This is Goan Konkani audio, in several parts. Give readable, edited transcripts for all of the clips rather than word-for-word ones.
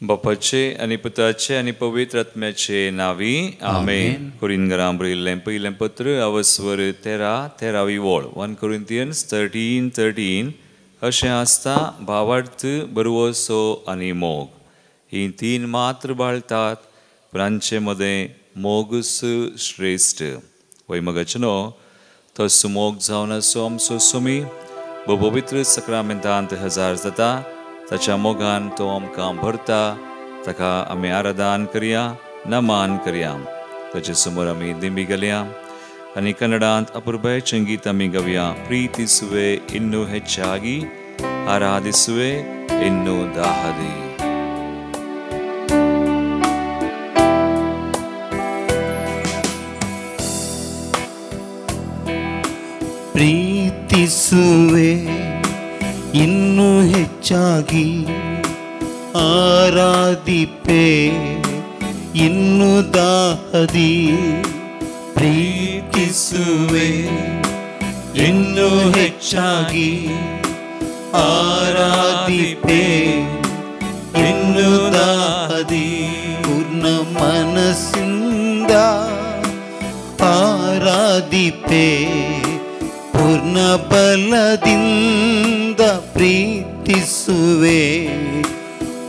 बापाचे आनी पुताचे आनी पवित्र आत्म्याचे नावी आमेन. कोरिंथकारांक बरयिल्लें पयलें पत्र अवस्वर 13 तेरावी वळ 1 Corinthians 13:13 अशें आसता, भावार्थ बरवसो आनी मोग ही तीन मात्र बाळतात, पूण हांचे मदें मोगूच श्रेश्ठ. वय मगाचेनो तो सुमोग जावन आसो आमचो सुमी पवित्र सक्रामेंतांत हजार जाता. ताच्या मोगान तो आमकां भरता. ताका आमी आराधन करया, नमान करया. ताचे समोर आमी दिंबी घालया आनी कन्नडांत अपुरबायेचें गीत आमी गावया. प्रीतिसुवे इन्नू हेच्चागी, आराधिसुवे इन्नू दाहदी. ಪ್ರೀತಿಸುವೆ ಇನ್ನೂ ಹೆಚ್ಚಾಗಿ, ಆರಾಧಿಪೆ ಇನ್ನು ದಾಹದಿ. ಪ್ರೀತಿಸುವೆ ಇನ್ನೂ ಹೆಚ್ಚಾಗಿ, ಆರಾಧಿಪೆ ಇನ್ನು ದಾಹದಿ. ಪೂರ್ಣ ಮನಸ್ಸಿಂದ ಆರಾಧಿಪೆ, ಪೂರ್ಣ ಬಲದಿಂದ ಪ್ರೀತಿಸುವೆ.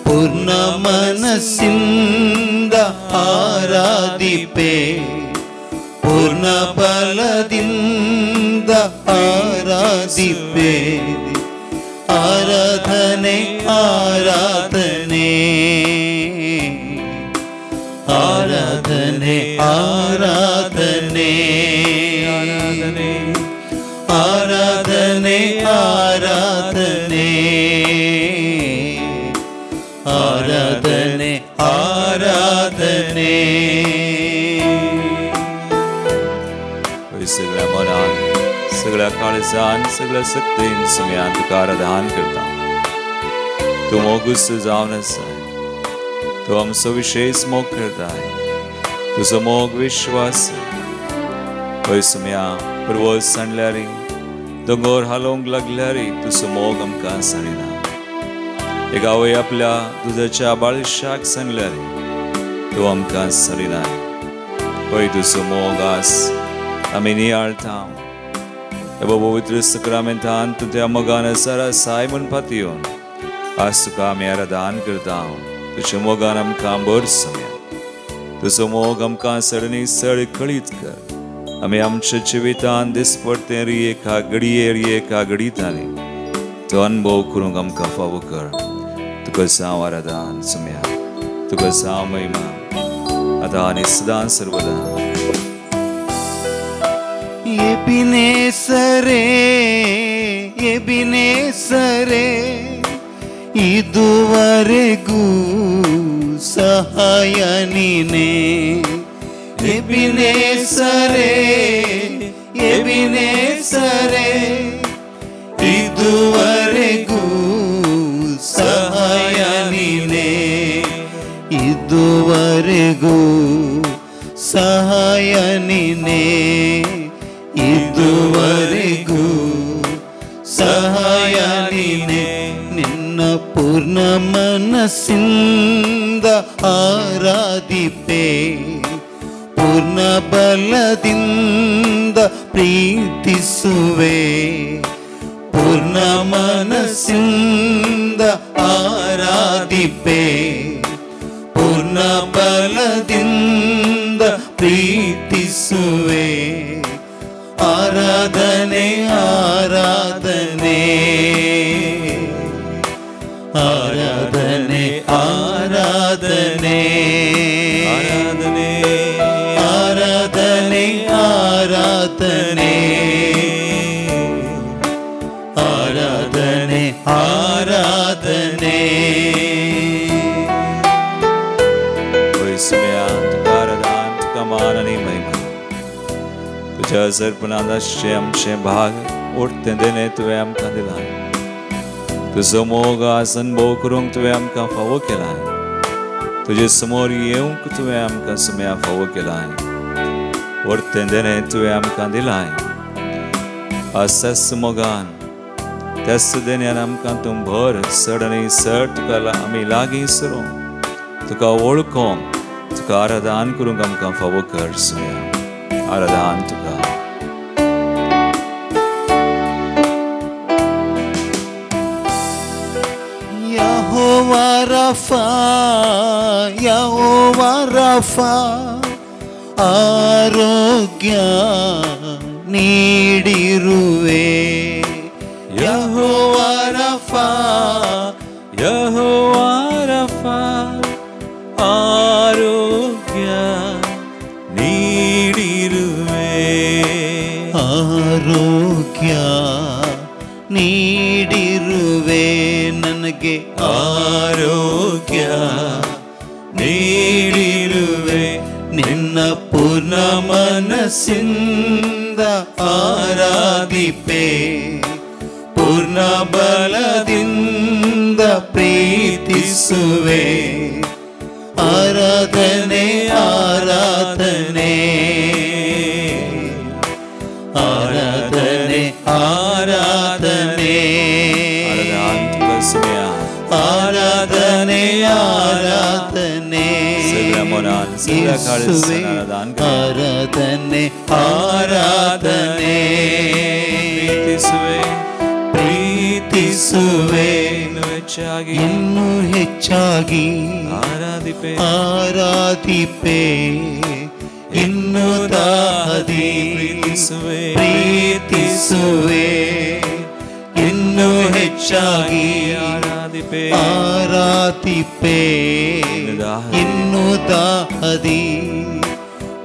ಪೂರ್ಣ ಮನಸ್ಸಿಂದ ಆರಾಧಿಪೆ, ಪೂರ್ಣ ಬಲದಿಂದ ಆರಾಧಿಪೆ. ಆರಾಧನೆ ಆರಾಧನೆ ಆರಾಧನೆ ಆರಾಧನೆ ಆರಾಧನೆ ಆರಾಧನೆ ಆರಾಧನೆ ಆರಾಧನೆ. सगळ्या मनान, सगळ्या काळजान, सगळ्या शक्तीन सुम्यान तुका आराधन करता. तूं मोगूच जावन आसाय. तूं आमचो विशेष मोग करताय. तुजो मोग विश्वास. हय सुम्या, पर्वत सांडल्यार, दोंगर हालोवंक लागल्यार तुजो मोग आमकां सांडिना. एक आवय आपल्या दुदाच्या बाळशाक सांगल्यार तूं आमकां सांडिनाय. हय तुजो मोग आस आमी नियाळटा. पवित्र सक्रामेंतान तूं त्या मोगान सर साय म्हूण पातयेवन आज तुका आमी आराधन करता. तुज्या मोगान आमकां भर सुम्या. तुजो मोग आमकां सडनी सड कळीत कर. आमी आमच्या जिवितान दिसपडतें री एका घडये री एका घडीतानी तो अनुभव करूंक आमकां फावो कर. तुका जावं आराधन सुम्या, तुका जावं महिमा, आतां आनी सदां सर्वदा. ಎಬಿನೇಸರೇ ಎಬಿನೇಸರೇ, ಇದುವರೆಗೂ ಸಹಾಯ ನೀನೇ. ಎಬಿನೇಸರೇ ಎಬಿನೇಸರೇ, ಇದುವರೆಗೂ ಸಹಾಯ ನೀನೇ. ಇದುವರೆಗೂ ಸಹಾಯ ನೀನೇ. ಇದುವರೆಗೂ ಸಹಾಯ ನೀನೇ. ನಿನ್ನ ಪೂರ್ಣ ಮನಸ್ಸಿಂದ ಆರಾಧಿಪೆ, ಪೂರ್ಣ ಬಲದಿಂದ ಪ್ರೀತಿಸುವೆ. ಪೂರ್ಣ ಮನಸ್ಸಿಂದ ಆರಾಧಿಪೆ, ಪೂರ್ಣ ಬಲದಿಂದ ಪ್ರೀತಿಸುವೆ. ಆರಾಧನೆ ಆರಾಧನೆ ಆರಾಧನೆ ಆರಾಧನೆ ಆರಾಧನೆ ಆರಾಧನೆ ಆರಾಧನೆ ಆರಾಧನೆ ಆರಾಧನೆ. तुका आराधन, तुका मान आनी महिमा. तुज्या हजरपणांत आसचें आमचें भाग ओडतें देणें तुवें आमकां दिलां. तुजो मोग आज अनुभव करूंक तुवें आमकां फावो केलां. तुजे समोर येवंक तुवें आमकां सुम्या फावो केलां. व्हडतें देणें तुवें आमकां दिलां. आज त्याच मोगान, त्याच देण्यान आमकां तूं भर. चड आनी चड तुका आमी लागीं सरूं. तुका वळखोंक, तुका आराधन करूंक आमकां फावो कर सुम्या. आराधन तुका. यहोवा रफा, यहोवा रफा, आरोग्य ನೀಡಿರುವೆ. ಯೆಹೋವ ರಫಾ, ಯೆಹೋವ ರಫಾ, ಆರೋಗ್ಯ ನೀಡಿರುವೆ. ಆರೋಗ್ಯ ನೀಡಿರುವೆ ನನಗೆ, ಆರೋಗ್ಯ ನೀಡಿರುವೆ. ನಿನ್ನ ಪೂರ್ಣ ಮನಸ್ಸಿಂದ ಆರಾಧಿಪೆ, ಪೂರ್ಣ ಬಲದಿಂದ ಪ್ರೀತಿಸುವೆ. ಆರಾಧನೆ ಆರಾಧನೆ ಆರಾಧನೆ ಆರಾಧನೆ ಆರಾಧನೆ ಆರಾಧನೆ ಯೇಸುವೇ ಆರಾಧನೆ ಆರಾಧನೆ. ಪ್ರೀತಿಸುವೆ ಪ್ರೀತಿಸುವೆ ಇನ್ನೂ ಹೆಚ್ಚಾಗಿ, ಇನ್ನೂ ಹೆಚ್ಚಾಗಿ ಆರಾಧಿಪೆ ಆರಾಧಿಪೆ, ಇನ್ನೂ ದಾಹದಿ ಪ್ರೀತಿಸುವೆ ಪ್ರೀತಿಸುವೆ, ಇನ್ನೂ ಹೆಚ್ಚಾಗಿ ಆರಾಧಿಪೆ ಆರಾಧಿಪೆ, ಇನ್ನೂ ದಾಹದಿ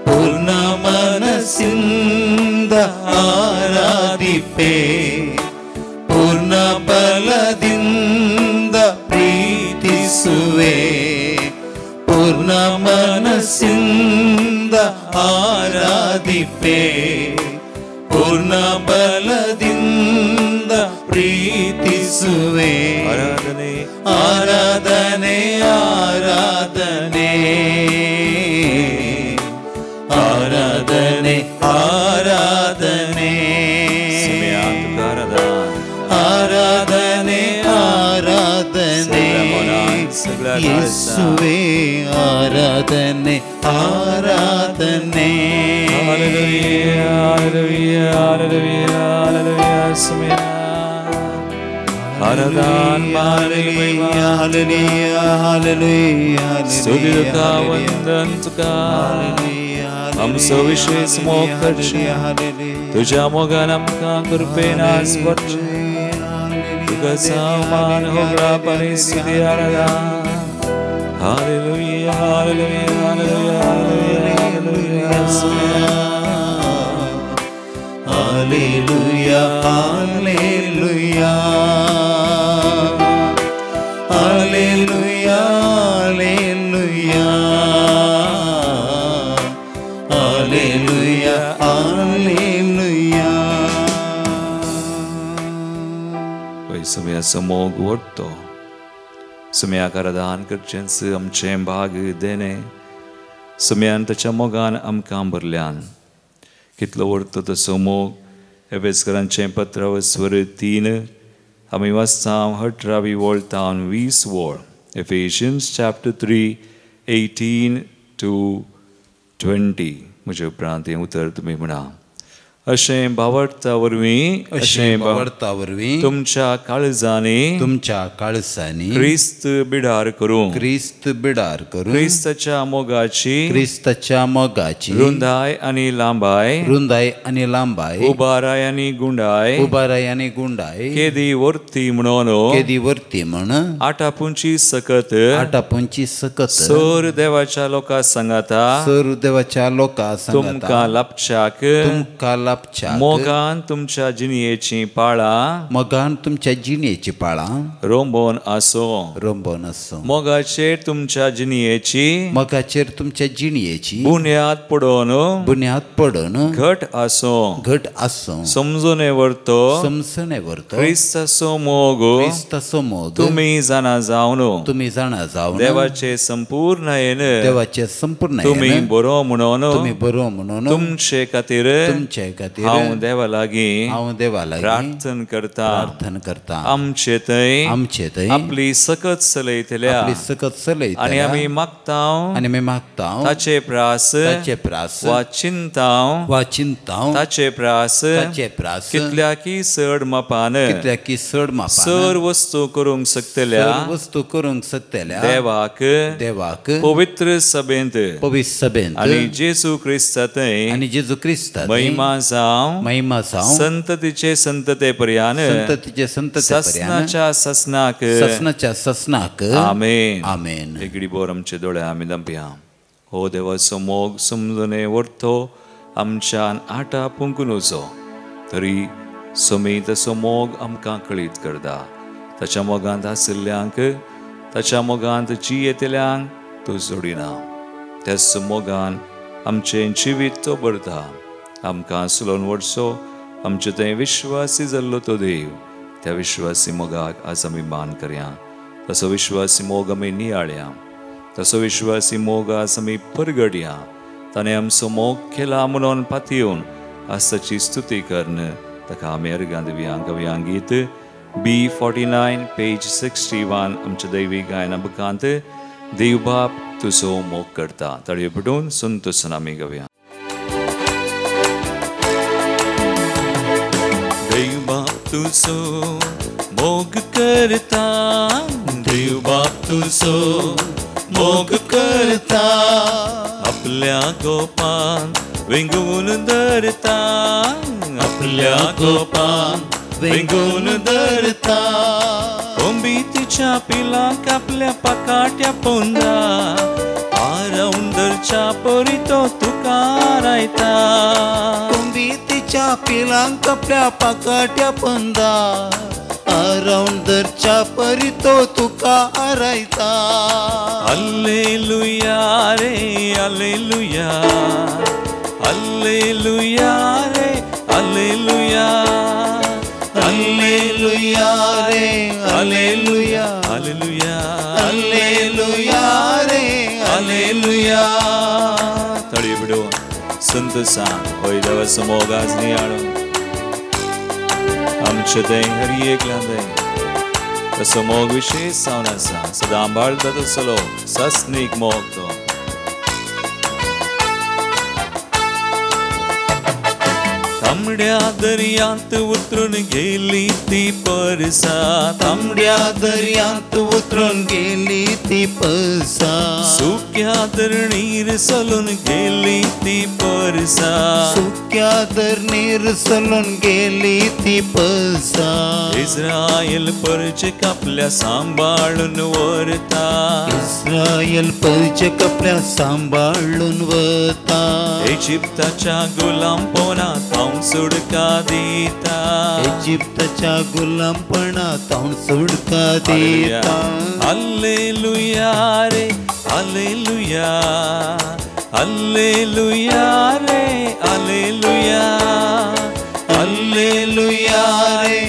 ಪೂರ್ಣ ಮನಸ್ಸಿಂದ ಆರಾಧಿಪೆ, ಪೂರ್ಣ ಬಲದಿಂದ ಪ್ರೀತಿಸುವೆ, ಪೂರ್ಣ ಮನಸ್ಸಿಂದ ಆರಾಧಿಪೆ, ಪೂರ್ಣ ಬಲದಿಂದ ಪ್ರೀತಿಸುವೆ. ಆರಾಧನೆ ಆರಾಧನೆ ಆರಾಧನೆ ಆರಾಧನೆ ಆರಾಧನೆ ಆರಾಧನೆ ಆರಾಧನೆ ಯೇಸುವೇ ಆರಾಧನೆ ಆರಾಧನೆ. Hallelujah, hallelujah, hallelujah, hallelujah, ಸುಮ್ಯಾ. ಆರಾಧನೆ ಹಲ್ಲೆಲೂಯಾ ಹಲ್ಲೆಲೂಯಾ ಸ್ತುತಿ ತುಕಾ ವಂದನ್ ತುಕಾ. आमचो विशेष मोग करचें, तुज्या मोगान आमकां कृपेन स्पर्श, तुका मान होगळा परिस्थिती आराधना. Hallelujah, hallelujah, hallelujah, hallelujah, hallelujah, hallelujah, hallelujah, hallelujah, hallelujah, hallelujah. सुम्याचो मोग वडतो, सुम्याक आराधन करचेंच आमचें भाग देणें. सुम्यान ताच्या मोगान आमकां भरल्यान. कितलो व्हडतो तसो मोग. एफेसकरांचें पत्र स्वर 3 आमी वाचता 18वी वळ तावन 20 वळ. Ephesians chapter 3 18 to 20. म्हजे उपरांत हें उतर तुमी म्हणा. अशें भावार्था वरवीं, अशें भावार्था वरवीं तुमच्या काळजांनी, तुमच्या काळजांनी क्रिस्त बिडार करूं, क्रिस्त बिडार करूं, क्रिस्ताच्या मोगाची, क्रिस्ताच्या मोगाची रुंदाय आनी लांबाय, रुंदाय आनी लांबाय, उबाराय आनी गुंडाय, उबाराय आनी गुंडाय, केदी वर्ती म्हणून, केदी वर्ती म्हण, आटापुंची सकत, आटापुंची सकत, सर देवाच्या लोका सांगाता, सर देवाच्या लोका सांगाता, तुमकां लापच्याक, तुमकां लापच्याक, मोगान तुमच्या जिणयेची पाळां, मोगान तुमच्या जिणयेची पाळां रोंबोन आसो, रोंबोन आसो, मोगाचेर तुमच्या जिणयेची, मोगाचेर तुमच्या जिणयेची बुन्याद पडोन, बुन्याद पडोन, घट आसो, घट आसो, समजून व्हरतो, समजून व्हरतो, क्रिस्ताचो मोग, क्रिस्ताचो मोग तुमी जाणा जावन, तुमी जाणा जावन, देवाचे संपूर्णयेन, देवाचे संपूर्ण तुमी बरो म्हणून, तुमी बरो म्हणून, तुमचे खातीर, तुमचे खातीर खातीर हांव देवा लागीं प्रार्थना करता आमचे थंय आपली सकत चलयतल्या आनी आमी मागता ताचे प्रास वा चिंताव ताचे प्रास कितल्याकी चड मापान सर वस्तू करूंक शकतल्या देवाक पवित्र सभेंत आनी जेजू क्रिस्तांत महिमा जावं संततीचे संतते पर्यान ससनाच्या ससनाक आमेन. आमेन. एगडी बोर आमचे दोळे आमी दंपया. हो देवाचो मोग समजून वरतो आमच्यान आटा पुंकून वचो तरी समी तसो मोग आमकां कळीत करता. ताच्या मोगांत आशिल्ल्यांक ताच्या मोगांत जियेतल्यांक तो जोडिना. त्याच मोगान आमचें जिवीत तो भरता. आमकां सुलोवन व्हरचो आमचे थंय विश्वासी जाल्लो तो देव. त्या विश्वासी मोगाक आज आमी मान करया. तसो विश्वासी मोग आमी नियाळया. तसो विश्वासी मोग आज आमी परगडया. ताणें आमचो मोग केला म्हणून पातयेवन आज ताची स्तुती करून ताका आमी अर्गां दिवया. गवया गीत B49 page 61 आमच्या दैवी गायना बुकांत देव बाप तुजो मोग करता. ताळयो पटून संतोसान आमी गवया. देव बाप तुजो मोग करता देव बाप तुजो मोग करता आपल्या गोपान वेंगून धरता आपल्या गोपान वेंगून धरता कोंबी तिच्या पिलांक आपल्या पाकाट्या पोंदा आरावन धरच्या परी तो तुका रायता. कोंबी तिच्या पिलांक आपल्या पाकाट्या पोंदा आरावन धरच्या परी तो तुका आरायता. अल्लेलुया रे अल्लेलुया अल्लेलुया रे अल्लेलुया अल्लेलुया रे अल्लेलुया अल्लेलुया अल्लेलुया रे अल्लेलुया. ताळयो पिडून संतोसान होय देवाचो मोग आज नियाळून आमचे थंय हर एकल्या थंय तसो मोग विशेश जावन आसा. सदां बाळता तसलो सस्नीक मोग तो. तांबड्या दर्यांत उतरून गेली ती परसा तांबड्या दर्यांत उतरून गेली ती परसा सुक्या धरणीर सलून गेली ती परसा सुक्या धरणीर सलून गेली ती परसा इस्रायल परचे कापल्या सांबाळून वरता इस्रायल परचे कापल्या सांबाळून वता इजिप्ताच्या गुलामपणात हांव सुडका दिता इजिप्ताच्या गुलामपणात हांव सुडका दिता. अल्लेलुया रे अल्लेलुया अल्लेलुया रे अल्लेलुया अल्लेलुया रे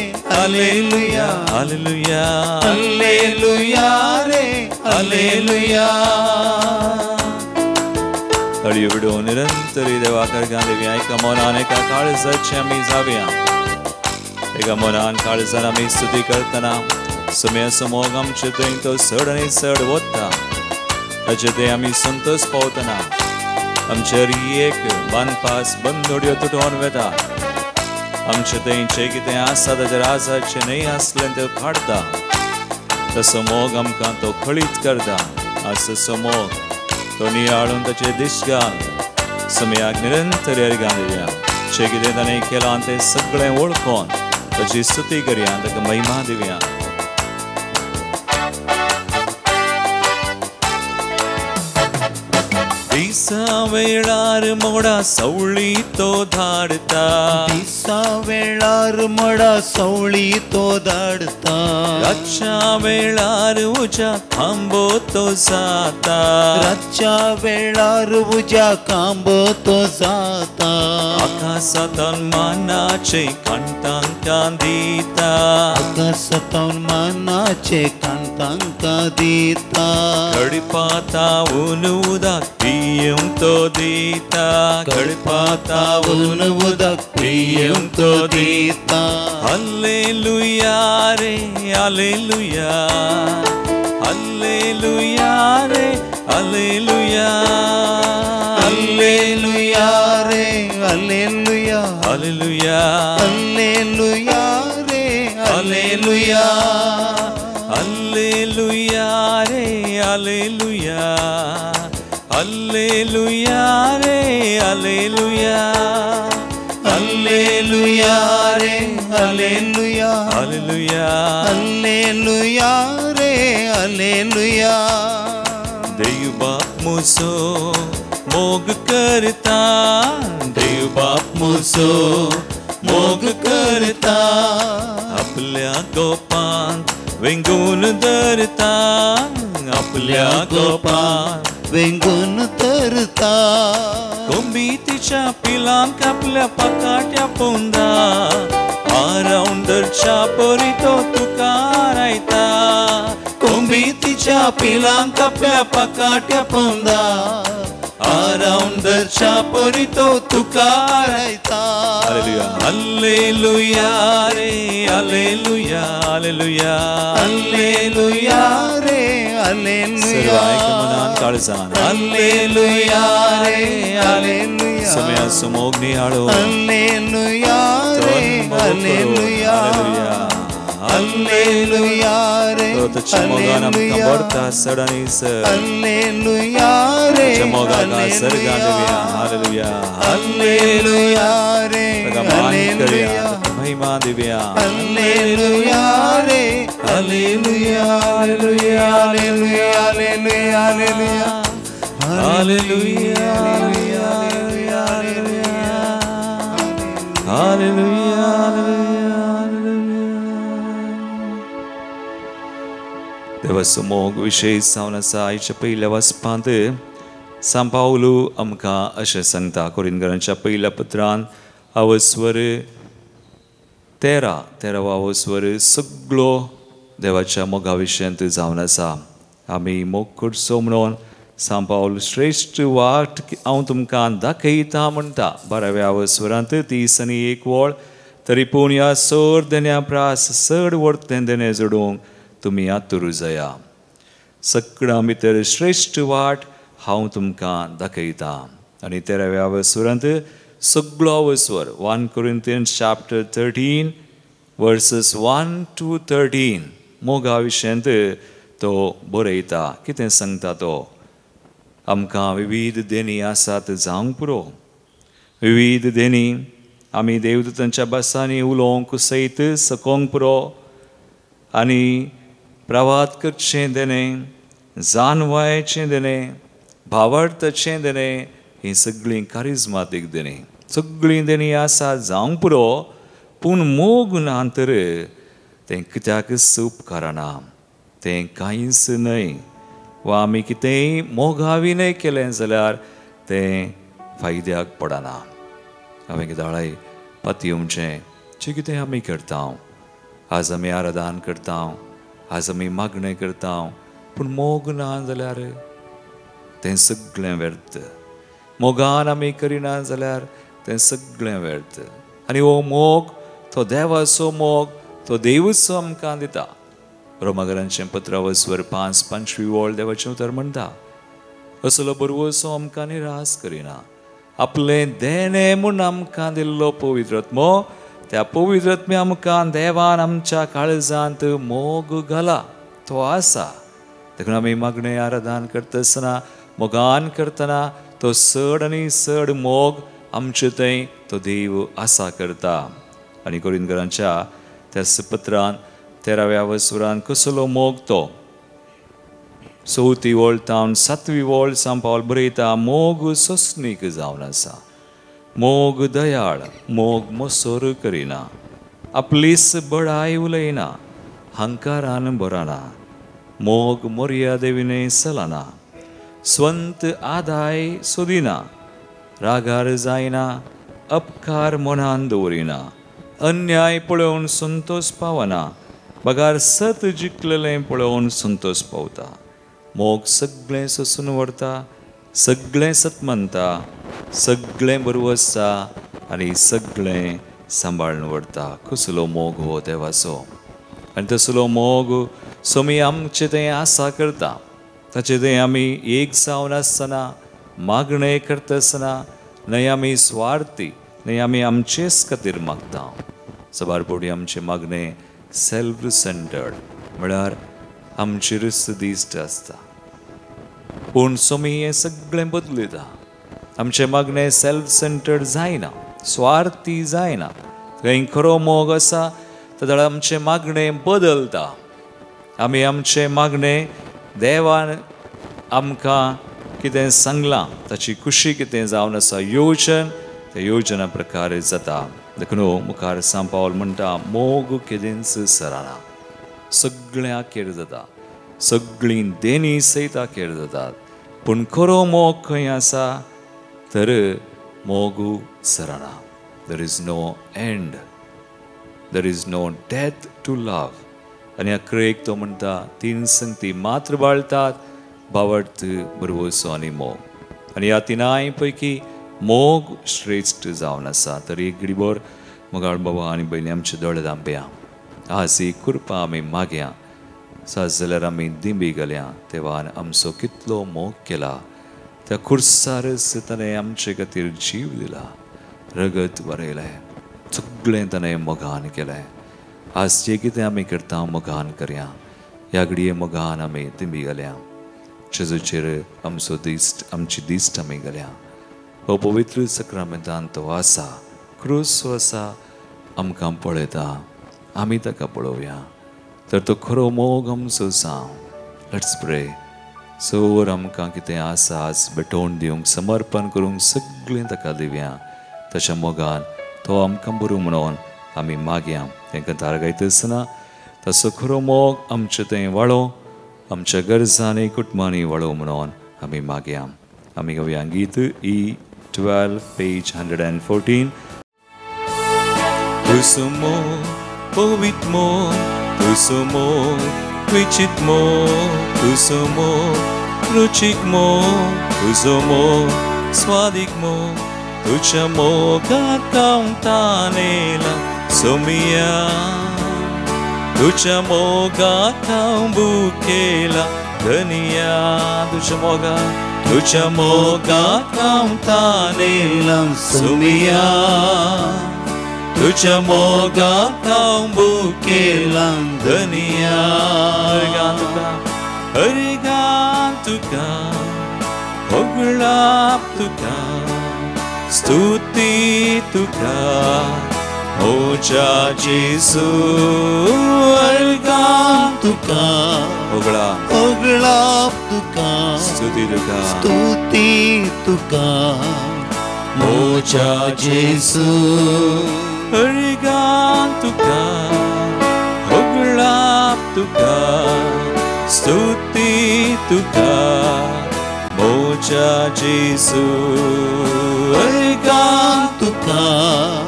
अल्लेलुया अल्लेलुया अल्लेलुया रे अल्लेलुया. ताळयो पिडून निरंतर देवाक अर्गां दिवया. एका मनान एका काळजाचे आमी जावया. एका मनान काळजान आमी स्तुती करतना सम्याचो मोग आमचे थंय तो चड आनी चड वता. ताचे थंय आमी संतोष पावतना आमचे एक बांदपास बंदोड्यो तुटोवन वता. आमचे थंय जें कितें आसा ताच्या राजाचें न्हय आसलें तें काडटा. तसो मोग आमकां तो खळीत करता. आज तसो मोग तो नियाळून ताचे दिशगान समयाक निरंतर अर्गां दिवया. जें कितें ताणें केलां तें सगळें वळखून ताची स्तुती करया. ताका महिमा दिवया. दिसा वेळार मोडा सवळी तो धाडता दिसा वेळार मोडा सवळी तो धाडता रातच्या वेळार उज्या खांबो तो जाता रातच्या वेळार उज्या खांबो तो जाता आकाशांत मानाचे कांटांक तांकां दिता आकाशांतावन मनाचे खाण तांकां दिता खडपातावून उदक पियूंक तो दिता खडपातावून उदक पियूंक तो दिता हालेलुया रे हालेलुया हालेलुया रे हालेलुया हालेलुया रे हालेलुया हालेलुया हालेलुया रे हालेलुया हालेलुया रे हालेलुया हालेलुया रे हालेलुया हालेलुया रे हालेलुया हालेलुया हालेलुया रे हालेलुया देव बाप मुसो मोग करता देव बाप मुसो मोग करता आपल्या गोपांक वेंगून धरता आपल्या गोपांक वेंगून धरता कोंबी तिच्या पिलांक आपल्या पाकाट्या पोंदा आरावंदरच्या परी तो तुका आरायता कोंबी तिच्या पिलांक आपल्या पाकाट्या पोंदा आरावंदरच्या परी तो तुका आरायता हालेलुया हालेलुया रे हालेलुया हालेलुया हालेलुया रे हालेलुया सर्व ऐक मनान काळजान हालेलुया रे हालेलुया समयाचो मोग नियाळो हालेलुया रे हालेलुया हालेलुया रे ताच्या मोगान आमकां भरता सड आनी सड हालेलुया रे ताच्या मोगाक सर्गां दिवया हालेलुया हालेलुया रे ताका मान करया ताका महिमा दिवया हालेलुया रे hallelujah hallelujah hallelujah hallelujah hallelujah hallelujah hallelujah देवाचो मोग विशेश जावन आसा आयच्या पयल्या वाचपांत सांत पावलू आमकां अशें सांगता कोरिंथकरांच्या पयल्या पत्रान आवस्वर 13 आवस्वर सगळो देवाच्या मोगा विशयांत जावन आसा आमी मोग करचो म्हणून सांत पावल श्रेश्ठ वाट हांव तुमकां दाखयता म्हणटा 12व्या आवस्वरांत 31 वळ तरी पूण ह्या चड देण्या प्रास चड व्हड देणें जोडूंक तुमी आतुरू जाया सगळ्यां भितर श्रेश्ठ वाट हांव तुमकां दाखयता आनी 13व्या अवस्वरांत सगळो अवस्वर 1 Corinthians chapter 13 verses 1 to 13 मोगा विशयांत तो बरयता कितें सांगता तो आमकां विविध देणी आसात जावंक पुरो विविध देणी आमी देवदूतांच्या भासांनी उलोवंक सयत सकोंक पुरो आनी प्रवाद करचें देणें जानवायचें देणें भावार्थाचें देणें हीं सगळीं कारिज्मातीक देणीं सगळीं देणीं आसा जावंक पुरो पूण मोग ना तर तें कित्याकच उपकारना तें कांयच न्हय वा आमी कितेंय मोगाविनय केलें जाल्यार तें फायद्याक पडना हांवें कितें पातयेवचें जें कितें आमी करता आज आमी आराधन करता आज आमी मागणें करता पूण मोग ना जाल्यार तें सगळें व्यर्थ मोगान आमी करिना जाल्यार तें सगळें व्यर्थ आनी हो मोग तो देवाचो मोग तो देवूच आमकां दिता रोमागरांचें पत्रावस्वर 5 5वी वळ देवाचें उतर म्हणटा असलो बरवसो आमकां निरास करिना आपलें देणें म्हूण आमकां दिल्लो पवित्र आत्मो त्या पवित्र आत्म्या आमकां देवान आमच्या काळजांत मोग घाला तो आसा देखून आमी मागणें आराधन करता आसतना मोगान करतना तो चड आनी चड मोग आमचे थंय तो देव आसा करता आनी कोरिंथकरांच्या त्याच पत्रान 13व्या वसुरान कसलो मोग तो 4थी वळ तावन 7वी वळ सांत पावल बरयता मोग सोंसणीक जावन आसा मोग दयाळ मोग मोसोर करिना आपलीच बडाय उलयना हंकारान भरना मोग मर्यादेविने चलना स्वंत आदाय सोदिना रागार जायना अपकार मनान दवरिना अन्याय पळोवन संतोष पावना, बगार सत जिखलेलें पळोवन संतोष पावता. मोग सगळें सोसून व्हरता, सगळें सत मानता, सगळें बरवसता आनी सगळें सांबाळून व्हरता. कसलो मोग हो देवाचो! आनी तसलो मोग सोमी आमचे तें आसा करता. ताचे तें आमी एक जावन आसतना, मागणें करता आसतना न्हय आमी स्वार्थी, न्हय आमी आमचेच खातीर मागता. सबार फावटी आमचें मागणें सेल्फ सेंटर्ड, म्हळ्यार आमचेरच दिश्ट आसता. पूण सोमी हें सगळें बदलयता. आमचें मागणें सेल्फ सेंटर्ड जायना, स्वार्थी जायना. थंय खरो मोग आसा जाल्यार आमचें मागणें बदलता. आमी आमचें मागणें देवान आमकां कितें सांगलां, ताची खुशी कितें जावन आसा, योजन, त्या योजना प्रकारे जाता. देखून मुखार सांत पावल म्हणटा, मोग केदेंच सराना. सगळें आखेर जाता, सगळीं देणी सयत आखेर जातात, पूण खरो मोग खंय आसा तर मोग सराना. There is no end, there is no death to love. आनी अकरेक तो म्हणटा, तीन संगती मात्र बाळतात, भावार्थ, भरवसो आनी मोग. आनी ह्या तिनाय पैकी मोग श्रेश्ठ जावन आसा. तर एक घडीभर मोगाळ बाबा आनी भयणी आमचे दोळे धांपया. आज ही कृपा आमी मागया. साज जाल्यार आमी दिंबी घालया. देवान आमचो कितलो मोग केला, त्या खुर्सारच ताणें आमचे खातीर जीव दिला, रगत बरयलें, सगळें ताणें मोगान केलें. आज जें कितें आमी करता मोगान करया. ह्या घडये मोगान आमी दिंबी घालया. जेजूचेर आमचो दिश्ट, आमची दिश्ट आमी घालया. हो पवित्र सक्रामेंतान तो आसा, क्रूस आसा, आमकां पळयता, आमी ताका पळोवया. तर तो खरो मोग आमचो जावं. Let's pray. सर आमकां कितें आसा आज भेटोवन दिवंक, समर्पण करूंक, सगळें ताका दिवया. ताच्या मोगान तो आमकां बरो म्हणून आमी मागया. तांकां तार गायता आसतना ताचो खरो मोग आमचें थंय वाळो, आमच्या गरजांनी कुटुंबांनी वाळो म्हणून आमी मागया. आमी गावया गीत E 12 page 114. तुजो मोग पवित्र मोग, तुजो मोग विचित मोग, तुजो मोग रुचीक मोग, तुजो मोग स्वादीक मोग, तुज्या मोगाक हांव तानेला सोमिया, तुज्या मोगाक हांव भुकेला धनिया, तुज्या मोगाक, तुज्या मोगाक हांव तानेला सोमिया, तुज्या मोगाक हांव भुकेला धनिया. हरिगान तुका, होगळाप तुका, स्तुती तुका, ओजा जेसू. हरिगान तुका, होगळा, होगळाप तुका, स्तुती तुका, स्तुती तुका, मोजा जेसू. हरिगान तुका, होगळाप तुका, स्तुती तुका, मोजा जेसू. हरिगान तुका,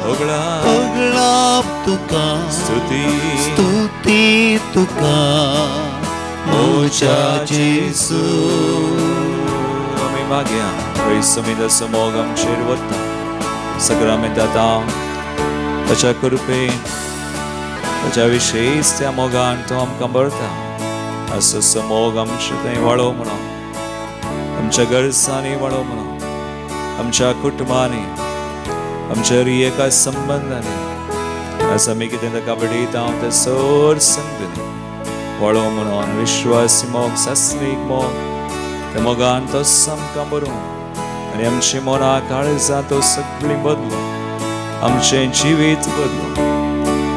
होगळा, होगळाप तुका, स्तुती, स्तुती तुका, मोजा जेसू. आमी मागया समी तसो मोग आमचेर वता सगळ्या ताच्या कृपेन, ताच्या विशेष त्या मोगान तो आमकां भरता. असो मोग आमचे थंय वाळो म्हणून, आमच्या गरजांनी वाळो म्हणून, आमच्या कुटुंबांनी, आमच्या एका संबंदांनी, आज आमी कितें ताका भेटयता तें सर संगतनी वाळो म्हणून. विश्वासी मोग, सासणीक मोग, त्या मोगान तो आमकां बरोवन आनी आमची मनां काळजां तो सगळीं बदलून, आमचें जिवीत बदलून,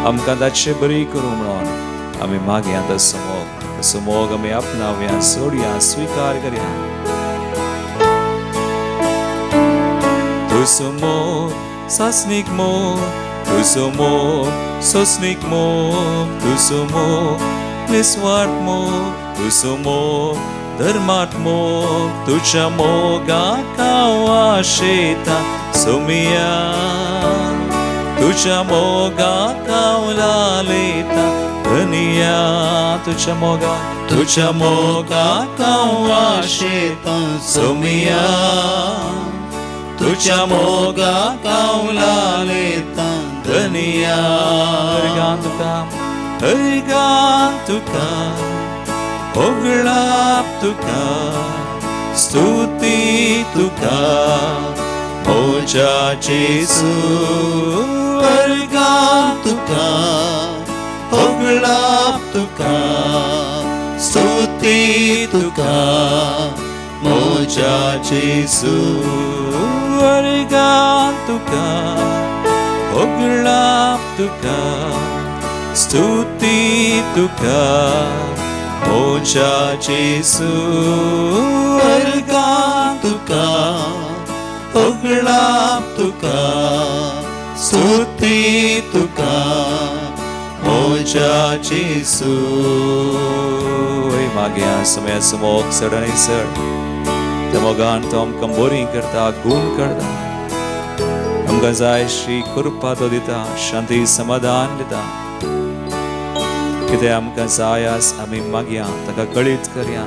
आमकां ताचे बरी करूं म्हणून आमी मागया. तसो मोग, तसो मोग आमी आपणावया, सोडया, स्विकार करया. तुजो मोग सासणीक मोग, तुजो मोग सोसणीक मोग, तुजो मोग निस्वार्थ मोग, तुजो मोग धर्मात मोग, तुज्या मोगाक हांव आशेता सोमिया, तुझ्या मोगाक हांव लालयता धनिया तुझ्या मोगाक तुझ्या मोगाक हांव आशेता सोमिया तुझ्या मोगाक हांव लालयता धनिया हरगान तुका हरगान तुका होगळाप तुका स्तुती तुका म्हज्या जेजू हरगान तुका होगळाप तुका स्तुती तुका म्हज्या जेजू हरगान तुका होगळाप तुका स्तुती तुका म्हज्या जेजू हरगान तुका होगळाप तुका स्तुती तुका म्हज्या जेजू. मागया समयाचो मोग चड आनी चड त्या मोगान तो आमकां बरी करता गूण करता आमकां जाय श्री कृपा तो दिता शांती समाधान दिता. कितें आमकां जाय आस आमी मागया ताका कळीत करया.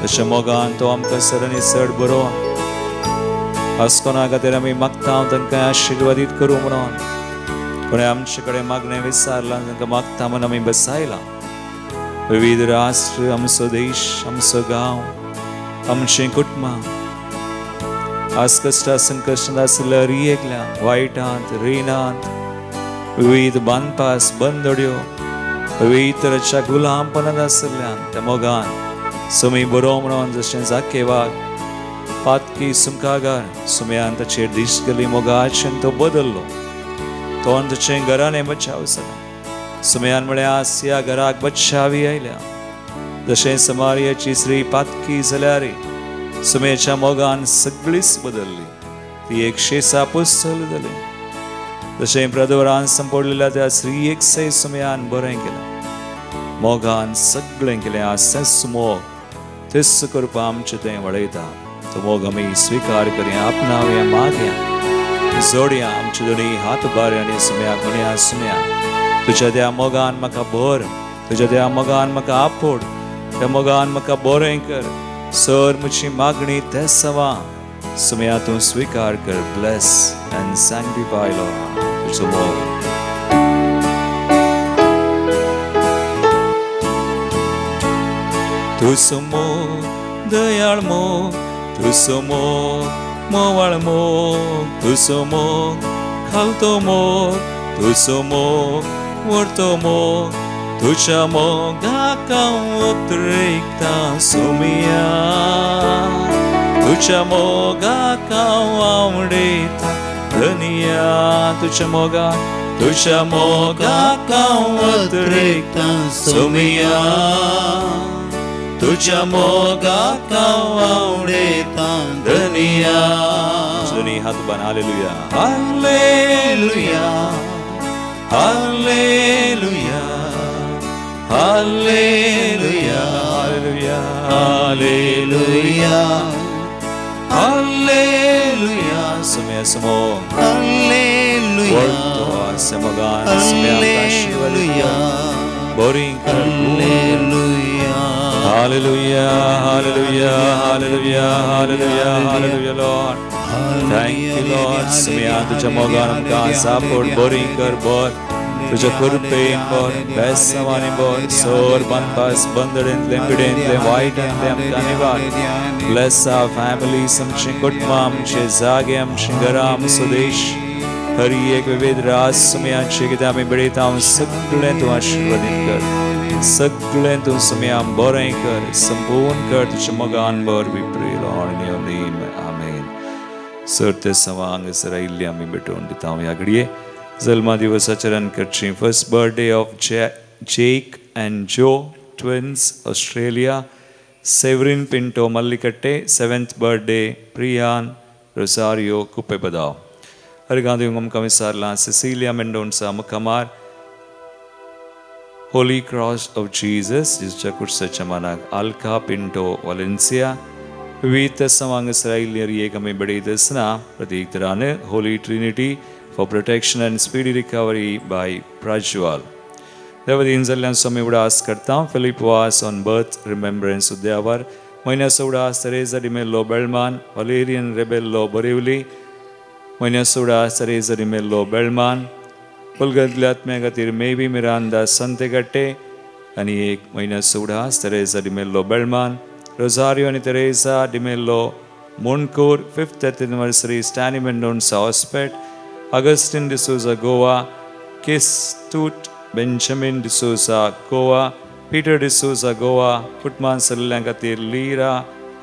तशें मोगान तो आमकां चड आनी चड बरो आसकोना खातीर आमी मागता तांकां आशिर्वादीत करूं म्हणून. कोणें आमचे कडेन मागणें विचारलां तांकां मागता म्हणून आमी बसायलां. विविध राष्ट्र आमचो देश आमचो गांव आमचें कुटुंबां आज कश्टा संकश्टांत आशिल्ल्या रियेकल्या वायटांत रिणांत विविध बांदपास बंदड्यो विविध तरेच्या गुलामपणांत आशिल्ल्यान त्या मोगान सुमी बरो म्हणून जशें जाकेवाक पातकी सुमकागार सुमयान ताचेर दीस गेली मोगाचेन तो बदल्लो तो ताचें घराने बचाव जाला. सुमयान म्हळ्यार आज ह्या घराक बचावी आयल्या. जशें समारियाची स्त्री पातकी जाल्यार सुमेच्या मोगान सगळीच बदल्ली ती एक शेसा पुस्तल जाली. जशें प्रदोरान संपडलेल्या त्या स्त्रियेक सय सुमयान बरें केलें मोगान सगळें केलें. आज तेच मोग तेच करपा आमचें तें वळयता. तो मोग आमी स्विकार करया आपणावया मागया जोडया आमचे दोनी हात उबारया आनी सुमयाक म्हणया सुमया तुज्या त्या मोगान म्हाका भर तुज्या त्या मोगान म्हाका आपोड त्या मोगान म्हाका बरें कर सर म्हजी मागणी ते सवा सुमया तूं स्विकार कर. ब्लेस एंड सँक्टिफाय लॉर्ड तुजो मोग. तुजो मोग दयाळ मोग तुजो मोग मोवाळ मोग तुजो मोग खालतो मोग तुजो मोग व्हरतो मोग तुझ्या मोगाक हांव उतरेकता सोमिया तुझ्या मोगाक हांव आवडयता धनिया तुझ्या मोगाक हांव उतरेकता सोमिया तुझ्या मोगाक हांव आवडयता धनिया. दोनी हात उबार hallelujah hallelujah hallelujah hallelujah hallelujah hallelujah hallelujah. Somaiya Sumo hallelujah मोगान Somaiya boring hallelujah hallelujah hallelujah hallelujah hallelujah hallelujah Lord. Thank you Lord. Somaiya तुझ्या मोगान आमकां सापोर्ट बोरिंग कर बर तुझ्या कृपेन बर बेसवानी बर सोर बांदपास बंदडेंतलें पिडेंतलें वायटांतलें आमकां निवार. ब्लेस our families आमचीं कुटुंबां आमचे जागे आमचीं घरां आमचो देश हर एक विविध रास सुमयाचे कितें आमी बडयता सगळें तूं आशिर्वादीत कर सगळें तूं सुमया बरें कर संपूर्ण कर तुज्या मोगान बर. We pray Lord in your name amen. Sir ते सवा हांगासर आयिल्ली आमी भेटोवन दिता ह्या घडये जल्मा दिवसाचरण करची. First birthday of Jake and Joe twins Australia Severin Pinto Mallikatte. 7th birthday Priyan Rosario Kupebadav. हरगांधी आमकां विचारलां Cecilia Mendonca Mukhamar Holy Cross of Jesus जिसच्या कुर्साच्या मानाक आल्का पिंटो वालेन्सिया विविध सवांग आयिल्ली एक आमी बडयत आसतना प्रतीक तरान holy Trinity for protection and speedy recovery by Prajwal. देवदीन जाल्ल्यान स्वामी उडास करता. Philip Vaz on birth remembrance Udyavar म्हयन्याचो उडास तेरेजा डिमेल्लो बेळमान, वलेरियन रेबेल्लो बोरिवली म्हयन्याचो उडास तेरेजा डिमेल्लो बेळमान. पुलगंतल्या आत्म्या खातीर मेवी मिरांदा संतेगट्टे आनी एक म्हयन्याचो उडास तेरेजा डिमेल्लो बेळमान, रोजारियो आनी Teresa D'Mello Monkur 5th death anniversary Stanley Mendonca Hospet, Augustine D'Souza Goa, Kestut Benjamin D'Souza Goa, Peter D'Souza Goa. कुटुंबान सरिल्ल्यां खातीर लीरा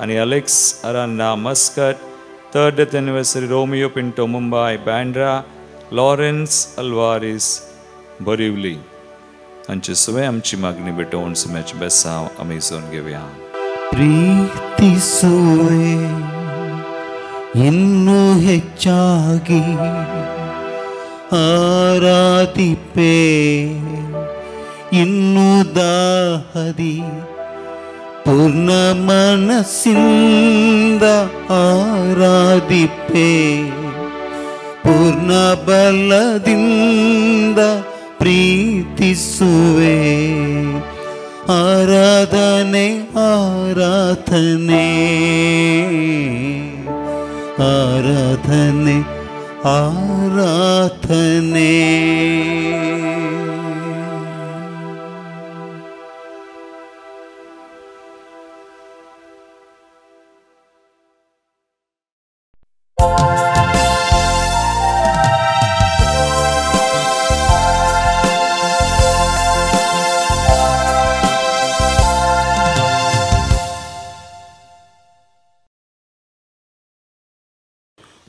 आनी Alex Aranha Muscat, 3rd death anniversary Romeo Pinto Mumbai Bandra, Lawrence Alvares Borivali. हांचे सगळे आमची मागणी भेटोवन सुम्याचें बेसांव आमी जोन घेवया. ಪ್ರೀತಿಸುವೆ ಇನ್ನೂ ಹೆಚ್ಚಾಗಿ ಆರಾಧಿಪೆ ಇನ್ನೂ ದಾಹದಿ ಪೂರ್ಣ ಮನಸ್ಸಿಂದ ಆರಾಧಿಪೆ ಪೂರ್ಣ ಬಲದಿಂದ ಪ್ರೀತಿಸುವೆ. ಆರಾಧನೆ ಆರಾಧನೆ ಆರಾಧನೆ ಆರಾಧನೆ.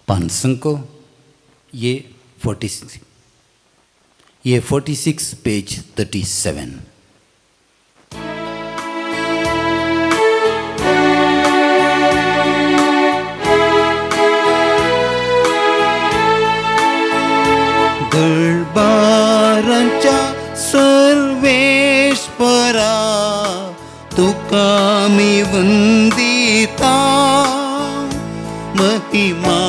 पानसंको ये 46, ये 46 पेज 37. दरबारांच्या सर्वेश्वरा तुका मी वंदिता, महिमा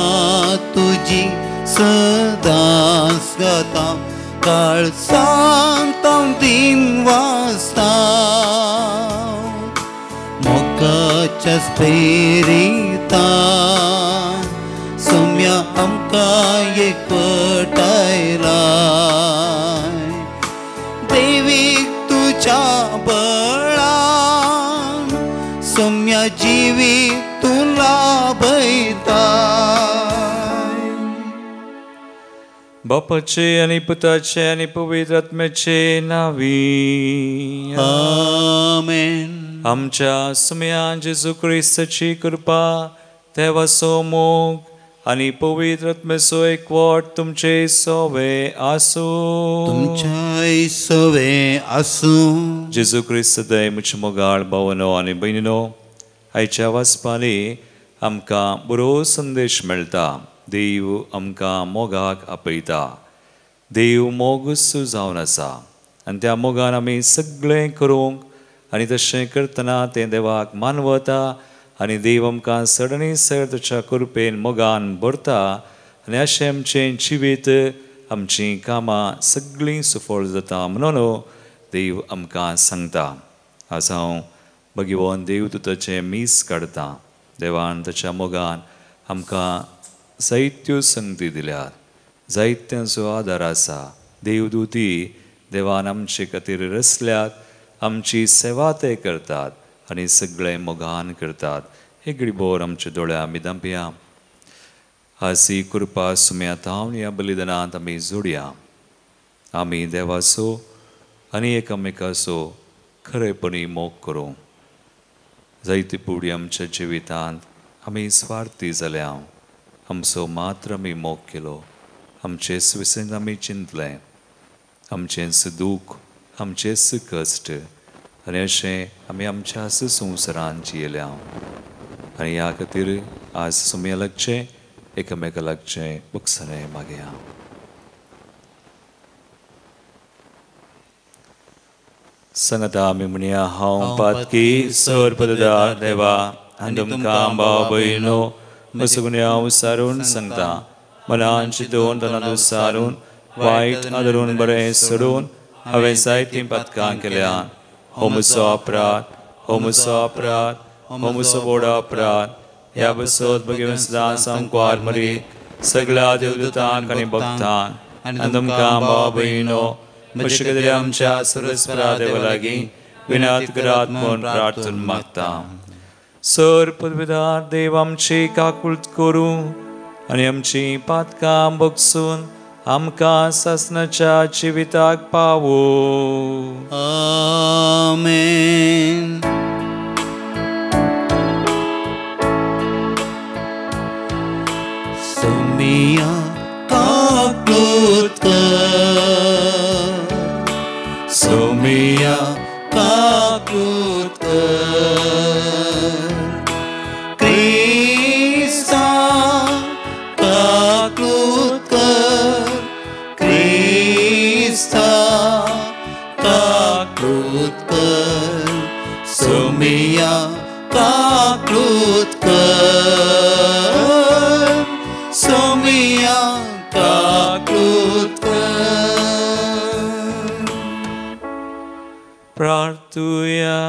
तुझी सदांच गाता, काळ सांगता दिन वाजता, मोगाच्या स्पेरिता सोम्या आमकां एकवटायला, देवीक तुझ्या बळान सोम्या जिवीत तुला भयता. बापाचे आनी पुताचे आनी पवित्र आत्म्याचे नांवी आमेन. आमच्या सुम्या जेजू क्रिस्ताची कृपा, देवाचो मोग आनी पवित्र आत्म्याचो एकवट तुमचे सोवे आसूं. तुमच्याय सोवे आसूं. जेजू क्रिस्त दय म्हजे मोगाळ भावनो आनी भयणीनो, आयच्या वाचपांनी आमकां बरो संदेश मेळटा. देव आमकां मोगाक आपयता. देव मोगूच जावन आसा आनी त्या मोगान आमी सगळें करूंक आनी तशें करतना तें देवाक मानवता आनी देव आमकां चड आनी चड ताच्या कृपेन मोगान भरता आनी अशें आमचें जिवीत आमचीं कामां सगळीं सुफळ जाता म्हणून देव आमकां सांगता. आज हांव भगिवन देव तुताचें मीस काडटा. देवान ताच्या मोगान आमकां जायत्यो संगती दिल्यात, जायत्यांचो आदार आसा. देवदूती देवान आमचे खातीर रचल्यात, आमची सेवा ते करतात आनी सगळें मोगान करतात. हे गडीभर आमच्या दोळ्या आमी दांपया. आज ही कृपा सुम्या तावन ह्या बलिदानांत आमी जोडया. आमी देवाचो आनी एकामेकाचो खरेपणी मोग करूं. जायते पुडी आमच्या जिवितांत आमी स्वार्थी जाल्या. आमचो मात्र आमी मोग केलो, आमचेच विशीं आमी चिंतलें, आमचेंच दूख, आमचेच कश्ट आनी अशें आमी आमच्याच संवसारान जियेल्या. आनी ह्या खातीर आज सुमया लागचें, एकामेका लागचें बक्षाणें मागया. सांगता आमी म्हणया, हांव पातकी सर्वपददार देवा आनी तुमकां भाव भयणो म्हजो गुन्यांव सारून सांगता. मनान चिंतून तनान सारून वायट आदरून बरें सोडून हांवें जायतीं पातकां केल्यात. हो म्हजो अपराध, हो म्हजो अपराध, हो म्हजो व्हड अपराध. ह्या बसत भगिनी सदां सांकवार मरी सगळ्या देवदूतांक आनी भक्तांक आनी तुमकां भाव भयणो म्हजे खातीर आमच्या सर्वेस्परा देवा लागीं विनंती करात म्हूण प्रार्थना मागता. सर पदवीदार देव आमची काकूळट करूं आनी आमची पातकां बगसून आमकां सासणाच्या जिविताक पावो. आमेन. सोमिया काकूत कर, सोमिया काकूत कर, क्रिस्ता काकूत कर, क्रिस्ता काकूत कर, सोमिया काकूत कर, सोमिया काकूत कर. प्रार्थुया.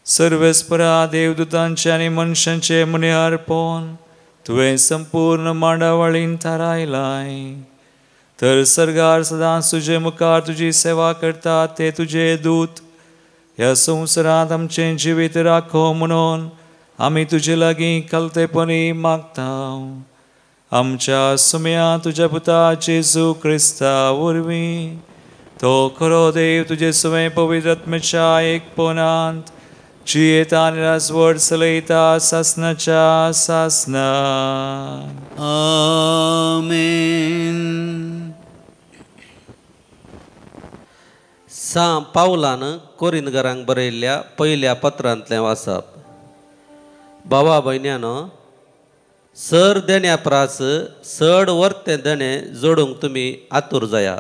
सर्वेस्परा देवदूतांचे आनी मनशांचे मुनिहारपण तुवें संपूर्ण मांडावळीन थारायलाय. तर सर्गार सदांच तुजे मुखार तुजी सेवा करता ते तुजे दूत ह्या संवसारांत आमचें जिवीत राखो म्हणून आमी तुजे लागीं कलतेपणी मागता. आमच्या सुम्या तुज्या पुता जेजू क्रिस्ता वरवीं तो खरो देव तुजे सुवें पवित्र आत्म्याच्या एकपणांत जियेता आनी राजवट चलयता सासणाच्या सासणा. आमेन. सां पावलान कोरिंदगरांक बरयल्ल्या पयल्या पत्रांतलें वाचप. बाबा भयण्यानो, सर देण्या प्रास चड वर्तें देणें जोडूंक तुमी आतूर जाया.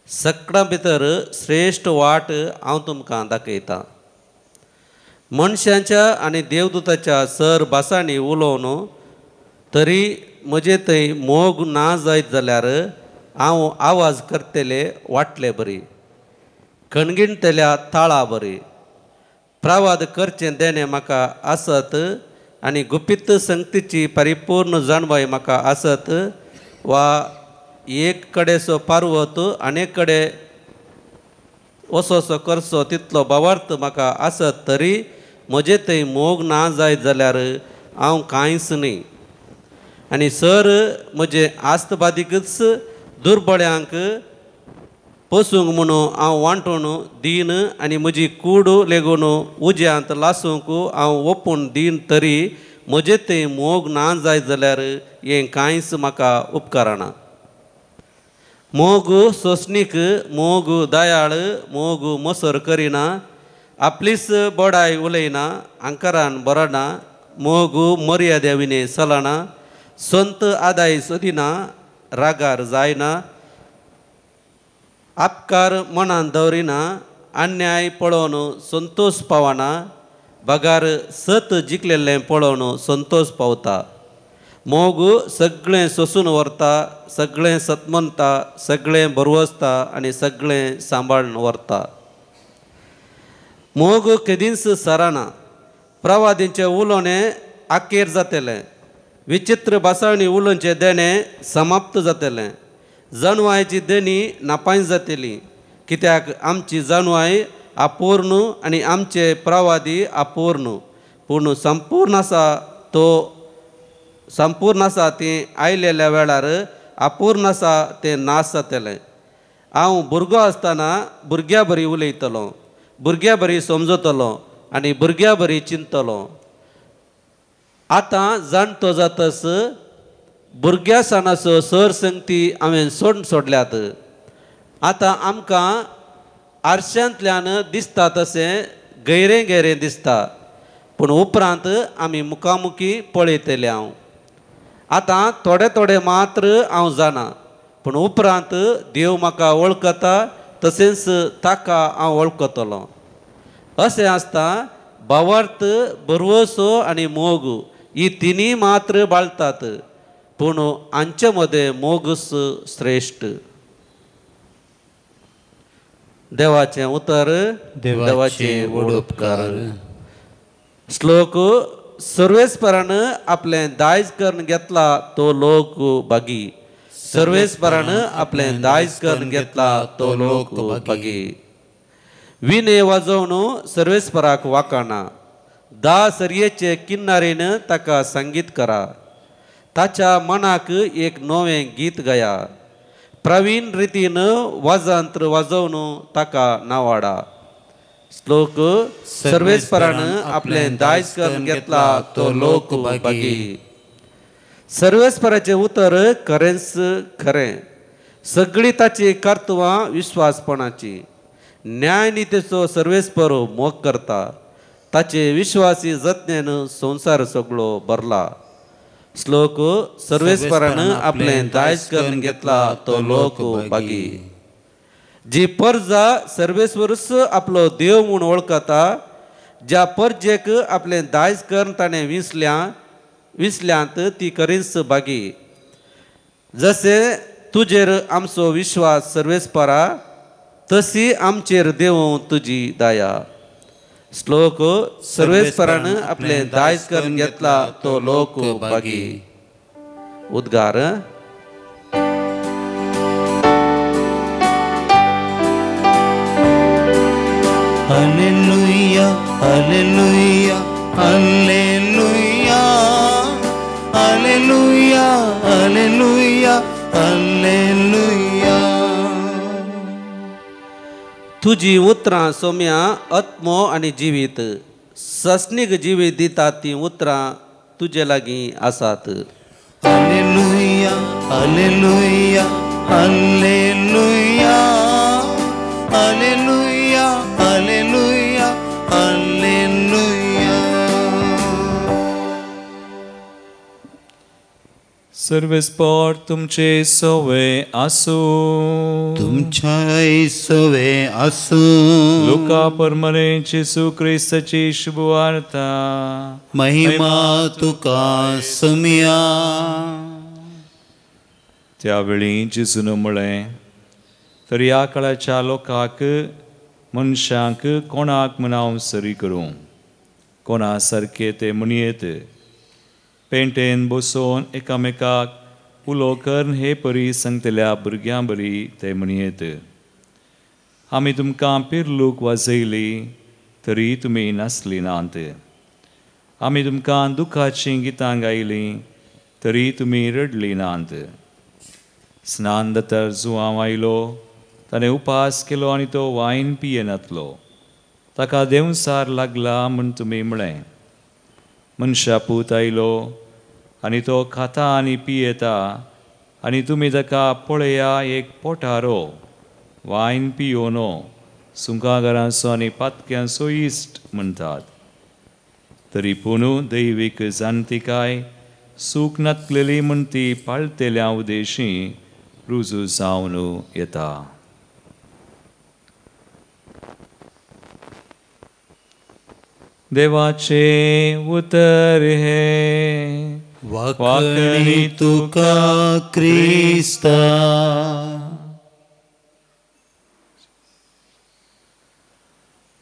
सगळ्यां भितर श्रेश्ठ वाट हांव तुमकां दाखयतां. मनशांच्या आनी देवदूताच्या सर भासांनी उलोवन तरी म्हजे थंय मोग ना जायत जाल्यार हांव आवाज करतले वाटले बरी, खणगिणतल्या ताळा बरी. प्रवाद करचें देणें म्हाका आसत आनी गुपीत संगतीची परिपूर्ण जाणवाय म्हाका आसत, वा एक कडेचो पार्वत आनी एक कडेन असो करचो तितलो भावार्थ म्हाका आसत तरी म्हजे थंय मोग ना जायत जाल्यार हांव कांयच न्ही. आनी सर म्हजे आस्तबादीकच दुर्बळ्यांक पोसूंक म्हणून हांव वांटून दीन आनी म्हजी कूड लेगून उज्यांत लासूंक हांव ओपून दीन तरी म्हजे थंय मोग ना जायत जाल्यार हें कांयच म्हाका उपकारना. मोग सोंसणीक, मोग दयाळ, मोग मोसर करिना, आपलीच बडाय उलयना, अंकारान बरना, मोग मर्यादा विणे चलना, संत आदाय सोदिना, रागार जायना, आपकार मनान दवरिना, अन्याय पळोवन संतोष पावना, बगार सत जिखलेलें पळोवन संतोष पावता. मोग सगळें सोसून व्हरता, सगळें सतमनता, सगळें बरवसता आनी सगळें सांबाळून व्हरता. मोग केदींच सराना. प्रवादींचें उलोवणें आखेर जातलें, विचित्र भासांनी उलोवचें देणें समाप्त जातलें, जाणवायची देणी नापाय जातली. कित्याक आमची जाणवाय अपूर्ण आनी आमचे प्रवादी अपूर्ण, पूण संपूर्ण आसा तो संपूर्ण आसा ती आयलेल्या वेळार अपूर्ण आसा तें नाश जातलें. हांव भुरगो आसतना भुरग्या बरी उलयतलो, भुरग्या बरी समजतलो आनी भुरग्या बरी चिंततलो. आतां जाणटो जातस भुरग्या सानाचो सर संगती हांवें सोडून सोडल्यात. आतां आमकां आरशांतल्यान दिसता तशें गैरें गैरें दिसता, पूण उपरांत आमी मुखामुखी पळयतले. हांव आतां थोडे थोडे मात्र हांव जाणा, पूण उपरांत देव म्हाका वळखता तशेंच ताका हांव वळखतलो. अशें आसता भावार्थ, भरवसो आनी मोग ही तिनूय मात्र बाळतात, पूण हांचे मदें मोगूच श्रेश्ठ. देवाचें उतर देवाचें व्हड उपकार. श्लोक सर्वेस्परान आपलें दायज करून घेतला तो लोक भागी. सर्वेस्परान आपलें दायज करून घेतला तो लोक भागी. विने वाजोवन सर्वेस्पराक वाकाना, दा सरयेचे किन्नारेन ताका संगीत करा. ताच्या मनाक एक नवें गीत गाया, प्रवीण रितीन वाजंत्र वाजोवन ताका नावाडा. श्लोक सर्वेस्परान आपलें दायज करून घेतला तो लोक भागी. सर्वेस्पराचें उतर खरेंच खरें, सगळीं ताची कर्तवां विश्वासपणाची. न्यायनितीचो सर्वेस्पर मोग करता, ताचे विश्वासी जतनेन संवसार सगळो भरला. श्लोक सर्वेस्परान आपलें दायज करून घेतला तो लोक भागी. जी परजा सर्वेस्वरूच आपलो देव म्हूण वळखता, ज्या परजेक आपलें दायज करून ताणें विसल्यांत ती खरीच भागी. जशें तुजेर आमचो विश्वास सर्वेस्परा, तशी आमचेर देव तुजी दया. श्लोक सर्वेस्परान आपलें दायज करून घेतला तो लोक भागी. उद्गार. Hallelujah, hallelujah, hallelujah, hallelujah, hallelujah, hallelujah. तुजी उतरां सोम्या आत्मो आनी जिवीत, सस्नीक जिवीत दितात तीं उतरां तुजे लागीं आसात. Hallelujah, hallelujah, hallelujah, hallelujah, hallelujah, hallelujah. सर्वेस्पर तुमचे सवे आसूं. तुमच्याय सवे आसूं. लुका परमने जेसू क्रिस्ताची शुभवार्ता. महिमा तुका सोम्या. त्यावेळी जेजून म्हळें, तर ह्या काळाच्या लोकांक मनशांक कोणाक म्हूण हांव सरी करूं, कोणा सारके ते म्हणयेत. पेंटेन बसोवन एकामेकाक उलो करून हे परी सांगतल्या भुरग्यां बरी ते म्हणयेत, आमी तुमकां पिरलूक वाजयली तरी तुमी नासली नात, आमी तुमकां दुखाचीं गितां गायलीं तरी तुमी रडली नात. स्नान जाता जुवांव आयलो, ताणें उपास केलो आनी तो वायन पियेनातलो, ताका देंवसार लागला म्हूण तुमी म्हळें. मनशा पूत आयलो आनी तो खाता आनी पियेता आनी तुमी ताका पळया एक पोटारो, वायन पियोनो, सुंकागारांचो आनी पातक्यांचो इश्ट म्हणटात. तरी पूण दैवीक जाणतिकाय सूख नातलेली म्हूण ती पाळटेल्या उदेशी रुजू जावन येता. देवाचे उतर हे वाखणी तुका क्रिस्ता.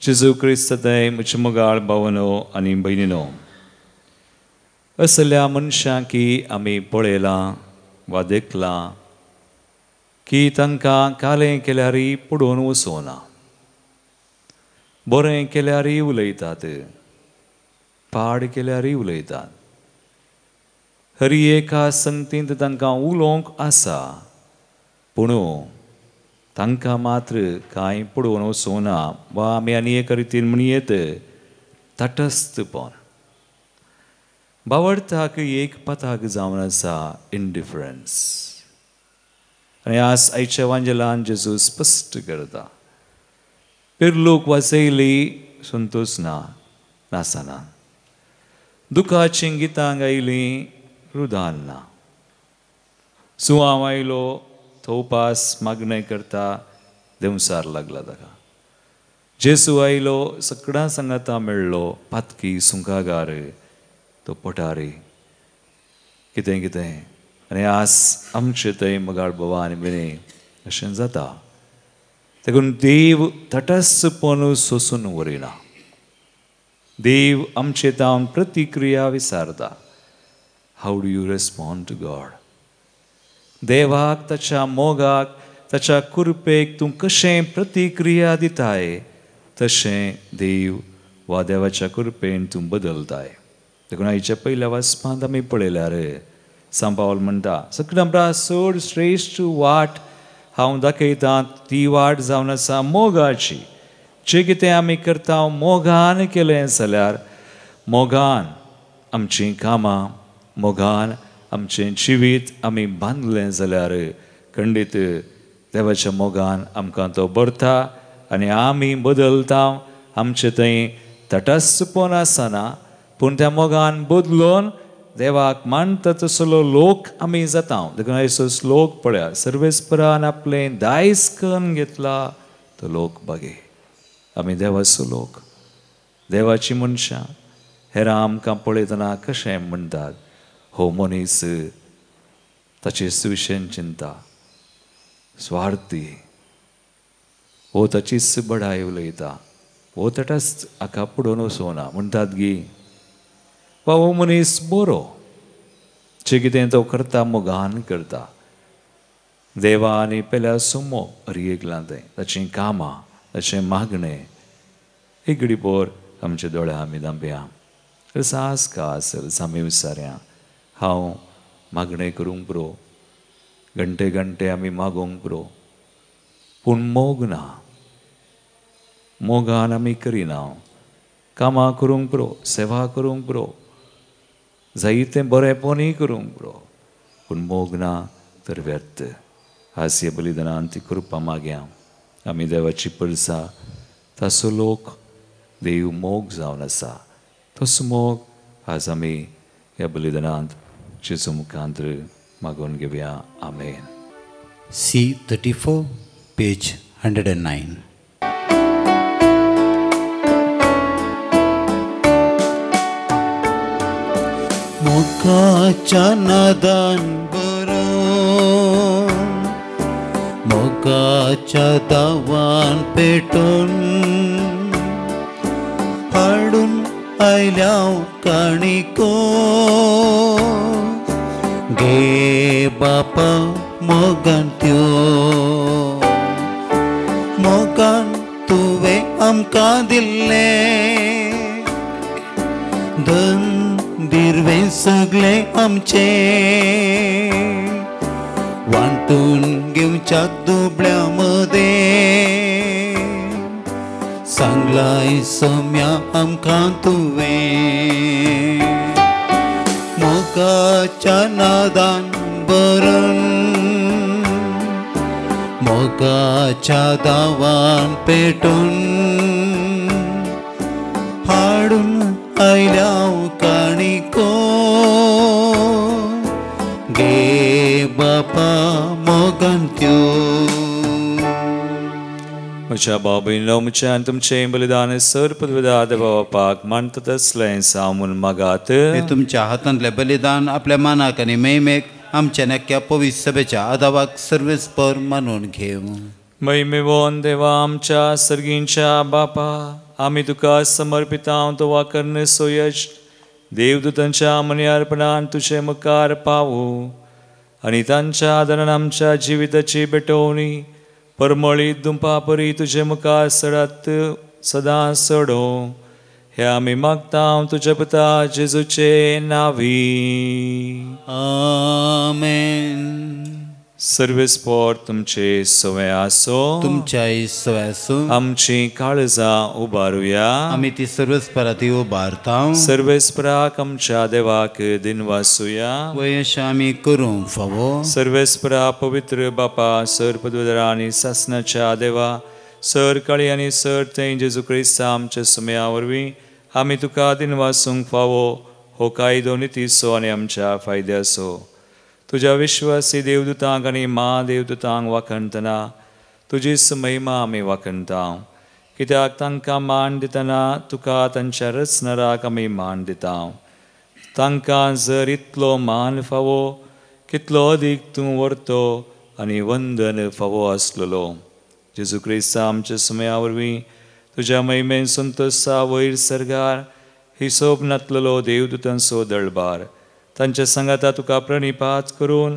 जेजू क्रिस्त म्हजे मोगाळ भावनो आनी भयणीनो, असल्या मनशां की आमी पळयलां वा देखलां की तांकां कालें केल्यारय पडून वचना, बरें केल्यारय उलयतात, पाड केल्यारय उलयतात. हरी एका संगतींत तांकां उलोवंक आसा, पूण तांकां मात्र कांय पडोवन वचना वा आमी आनी एका रितीन म्हणयेत तटस्थपण. बावडताक एक पताक जावन आसा इनडिफरन्स. आनी आज आयच्या वांजेलान जेजू स्पश्ट करता, पिरलूक वाजयली संतोश ना नासना, दुखाचीं गितां गायलीं रुदान ना, सुवांव आयलो थोवपास मागणें करता देंवसार लागला ताका, जेजू आयलो सगळ्यां सांगाता मेळ्ळो पातकी सुंकागार तो पोटारी कितें कितें. आनी आज आमचे थंय मोगाळ बाबा आनी भयणी अशें जाता. देखून देव तटस्थपण सोसून उरिना. देव आमचे तावन प्रतिक्रिया विचारता. How do you respond to God? देवाक, ताच्या मोगाक, ताच्या कृपेक तूं कशें प्रतिक्रिया दिताय तशें देव वा देवाच्या कृपेन तूं बदलताय. देखून आयच्या पयल्या वाचपांत आमी पळयल्यार सांत पावल म्हणटा, सगळ्यां परस चड श्रेश्ठ वाट हांव दाखयतां, ती वाट जावन आसा मोगाची. जें कितें आमी करता मोगान केलें जाल्यार मोगान आमचीं कामां, मोगान आमचें जिवीत आमी बांदलें जाल्यार खंडीत देवाच्या मोगान आमकां तो भरता आनी आमी बदलता. आमचें थंय तटस्थपण आसना, पूण त्या मोगान बदलून देवाक मानता तसलो लोक आमी जाता. देखून आयचो श्लोक पळया, सर्वेस्परान आपलें दायज करून घेतला तो लोक बागे. आमी देवाचो लोक, देवाची मनशां. हेरां आमकां पळयतना कशें म्हणटात, हो मनीस ताचे सुविशेन चिंता, स्वार्थी, हो ताचीच बडाय उलयता, हो तटाच हाका पडोवन वचना म्हणटात गी, वा हो मनीस बरो, जें कितें तो करता मोगान करता. देवा आनी पेल्या सुमो अरयेकलां तें ताचीं कामां, ताचें मागणें एक घडी पोर आमच्या दोळ्या आमी दांपया. सास का आमी विचारया, हांव मागणें करूंक पुरो, घंटे घंटे आमी मागोवंक पुरो, पूण मोग ना, मोगान आमी करिना. कामां करूंक पुरो, सेवा करूंक पुरो, जायतें बरेंपणूय करूंक पुरो, पूण मोग ना तर व्यर्थ. आज ह्या बलिदानान ती कृपा मागया. आमी देवाची परसा, ताचो लोक, देव मोग जावन आसा, तसो मोग आज आमी ह्या बलिदानांत जेजू मुखांत मागून घेवया. आमेन. C34 page 109. मोगाच्या नादान बरोवन, मोगाच्या दावान पेटून हाडून आयल्या काणिको गे बापा मोगान त्यो, मोगान तुवें आमकां दिल्लें धन दिर्वें सगळें आमचें, वांटून घेवच्याक दुबळ्या मदें सांगलाय सम्या आमकां तुवें. मोगाच्या नादान बरन, मोगाच्या दावान पेटून हाडून आयल्या काणिको गे बापा मोगान त्यो. म्हज्या भाव भयणींनो, म्हजें आनी तुमचें बलिदान सर पदवेदा देवा बापाक मानता तसलें सामून मागात. तुमच्या हातांतलें बलिदान आपल्या मानाक आनी महिमेक आमच्या नक्क्या पवित्र सभेच्या आदावाक सर्वेस्पर मानून घेवं. महिमेवन देवा आमच्या सर्गींच्या बापा, आमी तुका समर्पितांव तो वाकर्ण सोयज देवदूतांच्या मनी अर्पणान तुजे मुखार पावूं आनी तांच्या आदारान आमच्या जिविताची भेटवणी परमळी दुंपा परी तुजे मुखार सडात सदां सडो. हे आमी मागता तुज्या पुता जेजूचे नावी. आमेन. सर्वेस्पोर तुमचे सवे आसो, तुमच्याय सवे आसो. आमची काळजां उबारुया, आमी ती सर्वेस्पराती उबारता. सर्वेस्पराक आमच्या देवाक दिनवासुया, वयश आमी करूंक फावो. सर्वेस्परा पवित्र बापा, सर पदवेदारा आनी सासनाच्या देवा, सर काळी आनी सर थंय जेजू क्रिस्ता आमच्या सुमया वरवीं आमी तुका दिनवासूंक फावो हो कायदो नितीचो आनी आमच्या फायद्याचो. तुज्या विश्वासी देवदूतांक आनी महादेवदूतांक वाखणतना तुजीच महिमा आमी वाखणता, कित्याक तांकां मान दितना तुका तांच्या रचणाराक आमी मान दिता. तांकां जर इतलो मान फावो कितलो अदीक तूं व्हरतो आनी वंदन फावो आसलेलो. जेजू क्रिस्ता आमच्या समया वरवीं तुज्या महिमेन संतोषा वयर सर्गार हिसोब नातलेलो देवदूतांचो दळबार तांच्या सांगाता तुका प्रणिपात करून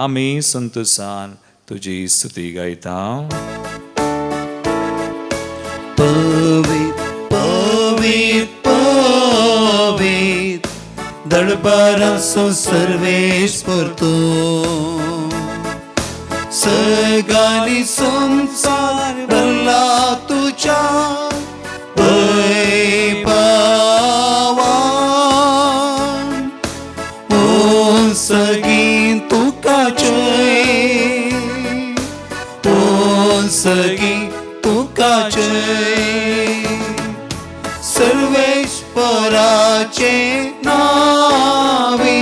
आमी संतोषान तुजी स्तुती गायता. पवित्र पवित्र पवित्र दळबाराचो सर्वेस्पर तूं, सगळ्यांनी संवसार भरला तुज्या वैभवान. ओ सगीं तुका जय, ओ सगीं तुका जय, सर्वेश्वराचे नावे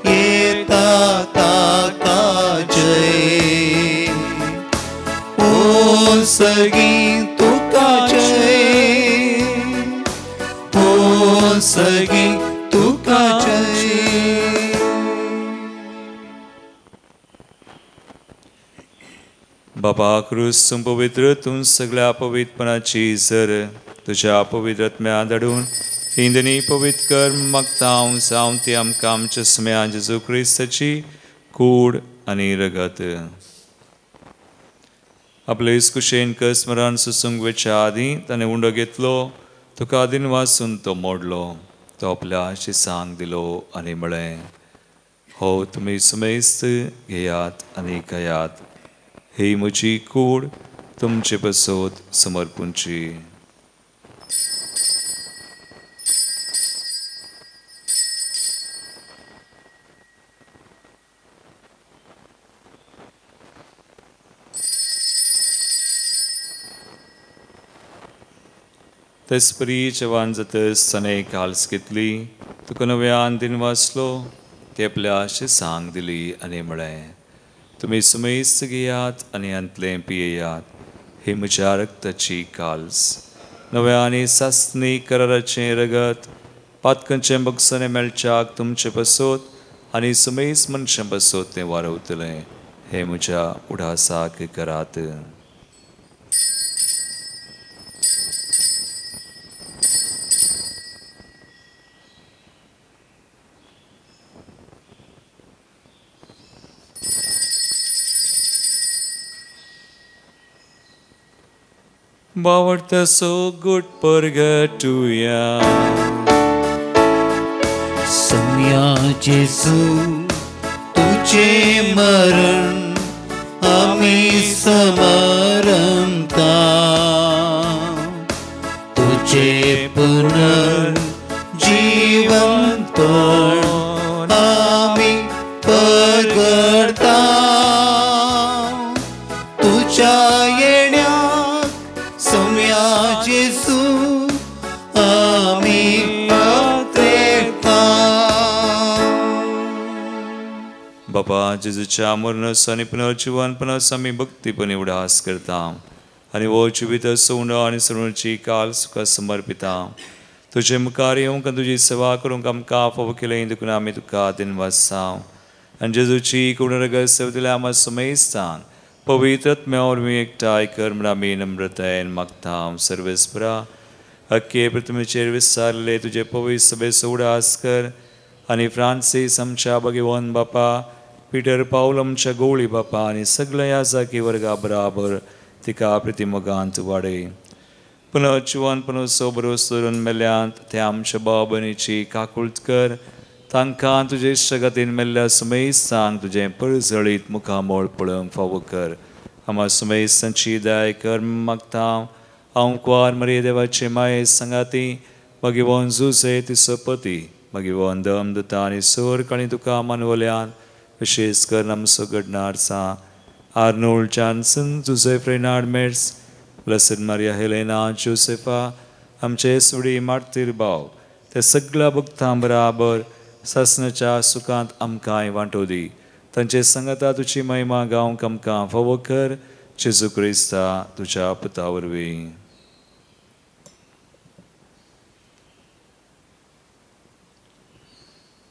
येता ताका जय. ओ सगीं तुका जय, ओ सगीं तुका जय. बाबा क्रूस पवित्र तूं सगळ्या पवित्रपणाची जर तुज्या पवित्र आत्म्या धाडून हिंदनी पवित्र कर मागता हांव जावं ती आमकां आमच्या समया जेजू क्रिस्ताची कूड आनी रगत. आपले कुशेन स्मरण सुसूंक वेच्या आदीं ताणें उंडो घेतलो, तुका दिनवासून तो मोडलो, तो आपल्या शिसांक दिलो आनी म्हळें, हो तुमी समेस्त घेयात आनी खायात, ही म्हजी कूड तुमचे पसत समर्पूंची. तेचपरी जेवण जातच ताणें काल्स घेतली, तुका नव्यान दिनवासलो, ती आपल्या शिसांक दिली आनी म्हळें, तुमी समेस्त घेयात आनी हांतलें पियेयात, ही म्हज्या रक्ताची काल्स, नव्या आनी सासणी कराराचें रगत, पातकांचें बगसणें मेळच्याक तुमचे पसत आनी समेस्त मनशां पसत तें वारवतलें, हें म्हज्या उडासाक करात. बावडतो गुट परगटुया. सम्या जेजू तुझे मरण आमी समरंता, तुझे पुनर्जीवनपण आमी परगडता, तुझ्या येण्याक सम्या जेजू आमी बाबा जेजूच्या मरणाचो आनी पुनर्जीवनपणाचो आमी भक्तीपणी उडास करता आनी हो जिवीत उंडो आनी सरुणाची काल सुखा समर्पिता. तुजे मुखार येवंक आनी तुजी सेवा करूंक आमकां फावो केलें देखून आमी तुका दिनवासा. आनी जेजूची कुडरगत सेवतल्या आमकां समेस्तान पवित्र आत्म्या वरवीं एकठांय कर म्हूण आमी नम्रतायेन मागता. सर्वेस्परा अख्खे पृथ्वीचेर विस्तारले तुजे पवित्र सभेचो उडास कर आनी फ्रांसीस आमच्या भगवान बापा, पिटर पावल आमच्या गवळी बापा आनी सगळ्या ह्या जागी वर्गा बराबर तिका प्रतिमोगांत वाडय. पुनर्जिवन पुनर्सो बरोस धरून मेल्यांत ते आमच्या भाव भयणीची काकूळट कर, तांकां तुजे इश्टागतीन मेल्ल्या समेस्तांक तुजें परजळीत मुखामळ पळोवंक फावो कर. आमकां समेस्तांची दया कर मागता. हांव कुवार मरिये देवाचे माये सांगाती भगवान जुजे तिचो पती भगवान दम दुता आनी सोर काणी तुका मानवल्यान विशेष करून आमचो घडणार Arnold Johnson, Joseph Renard Metz, blessed Maria Helena Josefa, आमचे सुडी मार्तीर भाव ते सगळ्या भक्तां बराबर सासणाच्या सुखांत आमकांय वांटो दी. तांचे सांगाता तुजी महिमा गावंक आमकां फावो कर, जेजू क्रिस्ता तुज्या पुता वरवीं.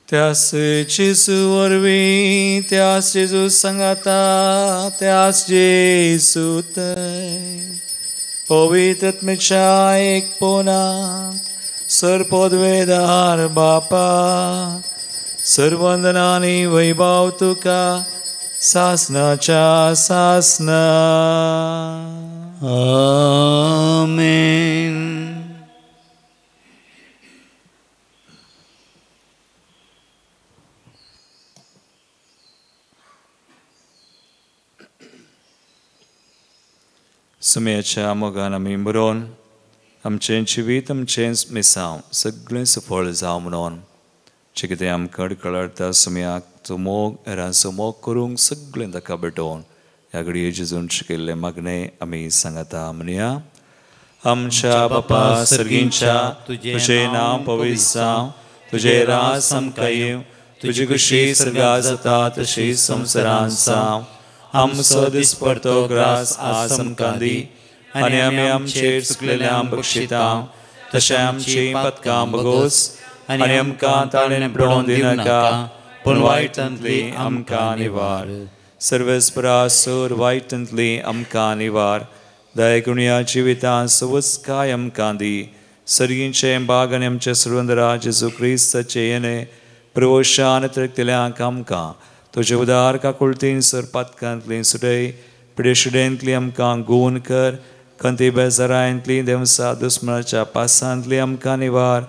त्यास जेजू वरवीं, त्यास जेजू सांगाता, त्यास जेजू थंय पवित्र आत्म्याच्या एकपणांत सर्वपदवेदार बापा सर्वंदना आनी वैभव तुका सासनाच्या सासना. आमेन. सुम्याच्या मोगान आमी बरोवन आमचें जिवीत आमचें मिसांव सगळें सफळ जावं म्हणून जें कितें आमकां अडकळटा सुम्याक तो मोग हेरांचो मोग करूंक सगळें ताका भेटोवन ह्या घडये जेजून शिकयल्लें मागणें आमी सांगता म्हणया. आमच्या बापा सर्गींच्या, तुजें नांव पवित्र जावं, तुजें राज आमकां येवं, तुजी खुशी सर्गात जाता तशी संवसारांत जावं. आमचो दिसपडतो ग्रास आज आमकां दी आनी आमी आमचेर चुकलेल्यांक बक्षिता तशें आमचीं पदकां बगोस आनी आमकां ताळेन पडोवन दिनाका पूण वायटांतली आमकां निवार. सर्वेस्परा वायटांतली आमकां निवार. दयगुणया जिवितां सवस्काय आमकां दी. सर्गींचें बाग आनी आमचे सुरंदरा जेजू क्रिस्ताचें येणें प्रवोशान त्रेकतल्यांक आमकां तुजे उदार काकुळतीन सरपातकांतली सुटय पिडेशिडेंतली आमकां गूण कर. खंती बेजारांतली देवसा दुस्मनाच्या पासांतली आमकां निवार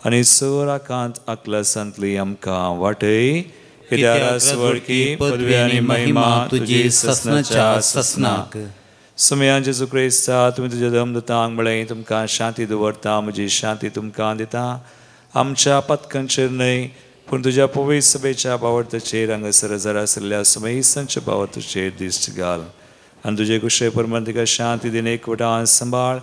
आनी सर आकांत आकलासांतली आमकां वाटय. कित्याक स्वर्गी पदवी आनी महिमा तुजी ससनाच्या ससनाक. सुमया जेजू क्रिस्ता, तुमी तुज्या दमदतांक म्हळें तुमकां शांती दवरता, म्हजी शांती तुमकां दिता. आमच्या पतकांचेर न्हय पूण तुज्या पवित्र सभेच्या बावडताचेर हांगासर जरा आशिल्ल्या सुमेसांच्या बावडताचेर दिश्ट घाल आनी तुजे कुशे प्रमाण तिका शांती दिन एकवटान सांबाळ.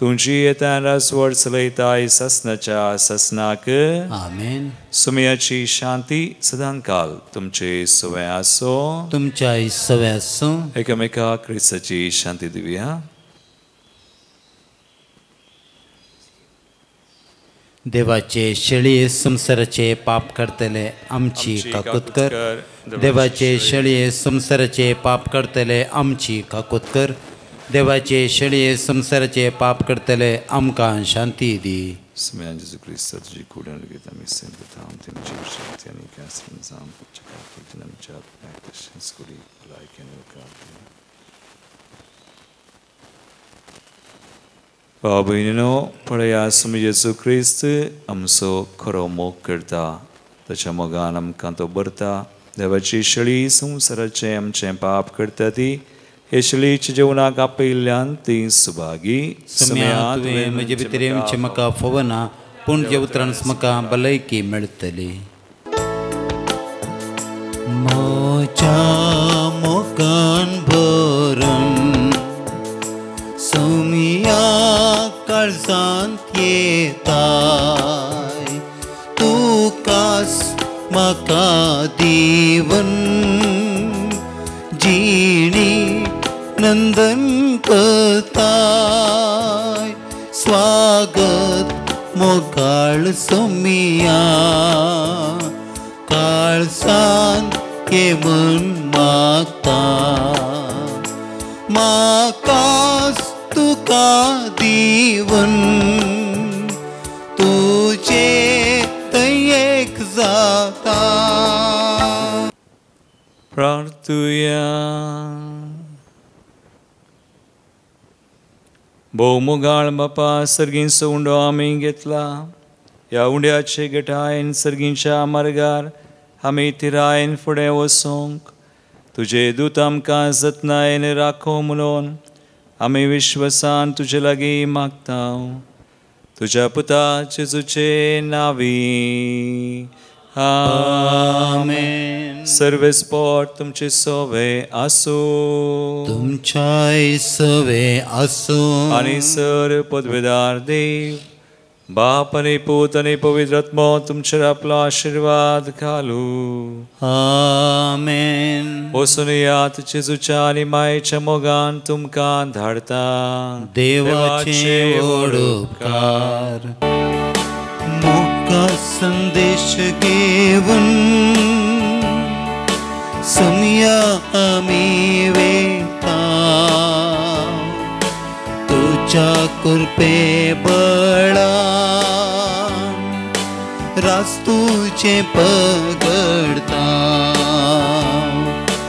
तुमची येता राजवट चलयताय ससनाच्या ससनाक. आमेन. सुमयाची शांती सदांकाल तुमचे सवय आसो, तुमच्या सवय आसो. एकामेका क्रिस्ताची शांती दिवया. देवाचे शेळये संवसाराचे पाप करतले आमची काकूत कर. देवाचे शेळये संवसाराचे पाप करतले आमची काकूत कर. देवाचे शेळये संवसाराचे पाप करतले आमकां शांती दी. सुमयान जेजू क्रिस्ता, तुजी कूड लेगीत आमी सेंतता, तुमची शक्ती आनी कासरून जावं तुमच्या काकुळतीन आमच्या आत्म्याक तशेंच कुडीक भलायकी आनी उपकार दी. भाव भयणीनो, पळया सुमी जेजू क्रिस्त आमचो खरो मोग करता, ताच्या मोगान आमकां तो भरता. देवाची शेळी संवसाराचें आमचें पाप करता ती हे शेळीच्या जेवणाक आपयिल्ल्यान ती सुभागी. सुम्या तुवें म्हजे भितर येवचें म्हाका फोवना, पूण जे उतरान म्हाका भलायकी मेळटली. म्हज्या मोगान भरून सोमिया काळजांत येताय, तुकास म्हाका दिवन जिणी नंदन करताय. स्वागत मोगाळ सोमिया काळजांत ये म्हण मागता, म्हाकास तुका दिवन तुजे दयेक जाता. प्रार्थुया. भोव मोगाळ बापा, सर्गींचो उंडो आमी घेतला. ह्या उंड्याचे गटायन सर्गींच्या मार्गार आमी थिरायन फुडें वचूंक तुजे दूत आमकां जतनायन राखो म्हणून आमी विश्वासान तुजे लागीं मागता. तुज्या पुता जेजूचे नांवी आमेन. सर्वेस्पोर तुमचे सवे आसूं, तुमच्याय सवे आसूं. आनी सर पदवेदार देव बाप आनी पूत आनी पवित्र आत्मो तुमचेर आपलो आशिर्वाद घालू. आमेन. वचून येयात, जेजूच्या आनी मायेच्या मोगान तुमकां धाडता. देवाचे व्हड उपकार. मोगास संदेश घेवन सोमया आमी वेता तुज्या कृपे बळान राज तुजें पगडून।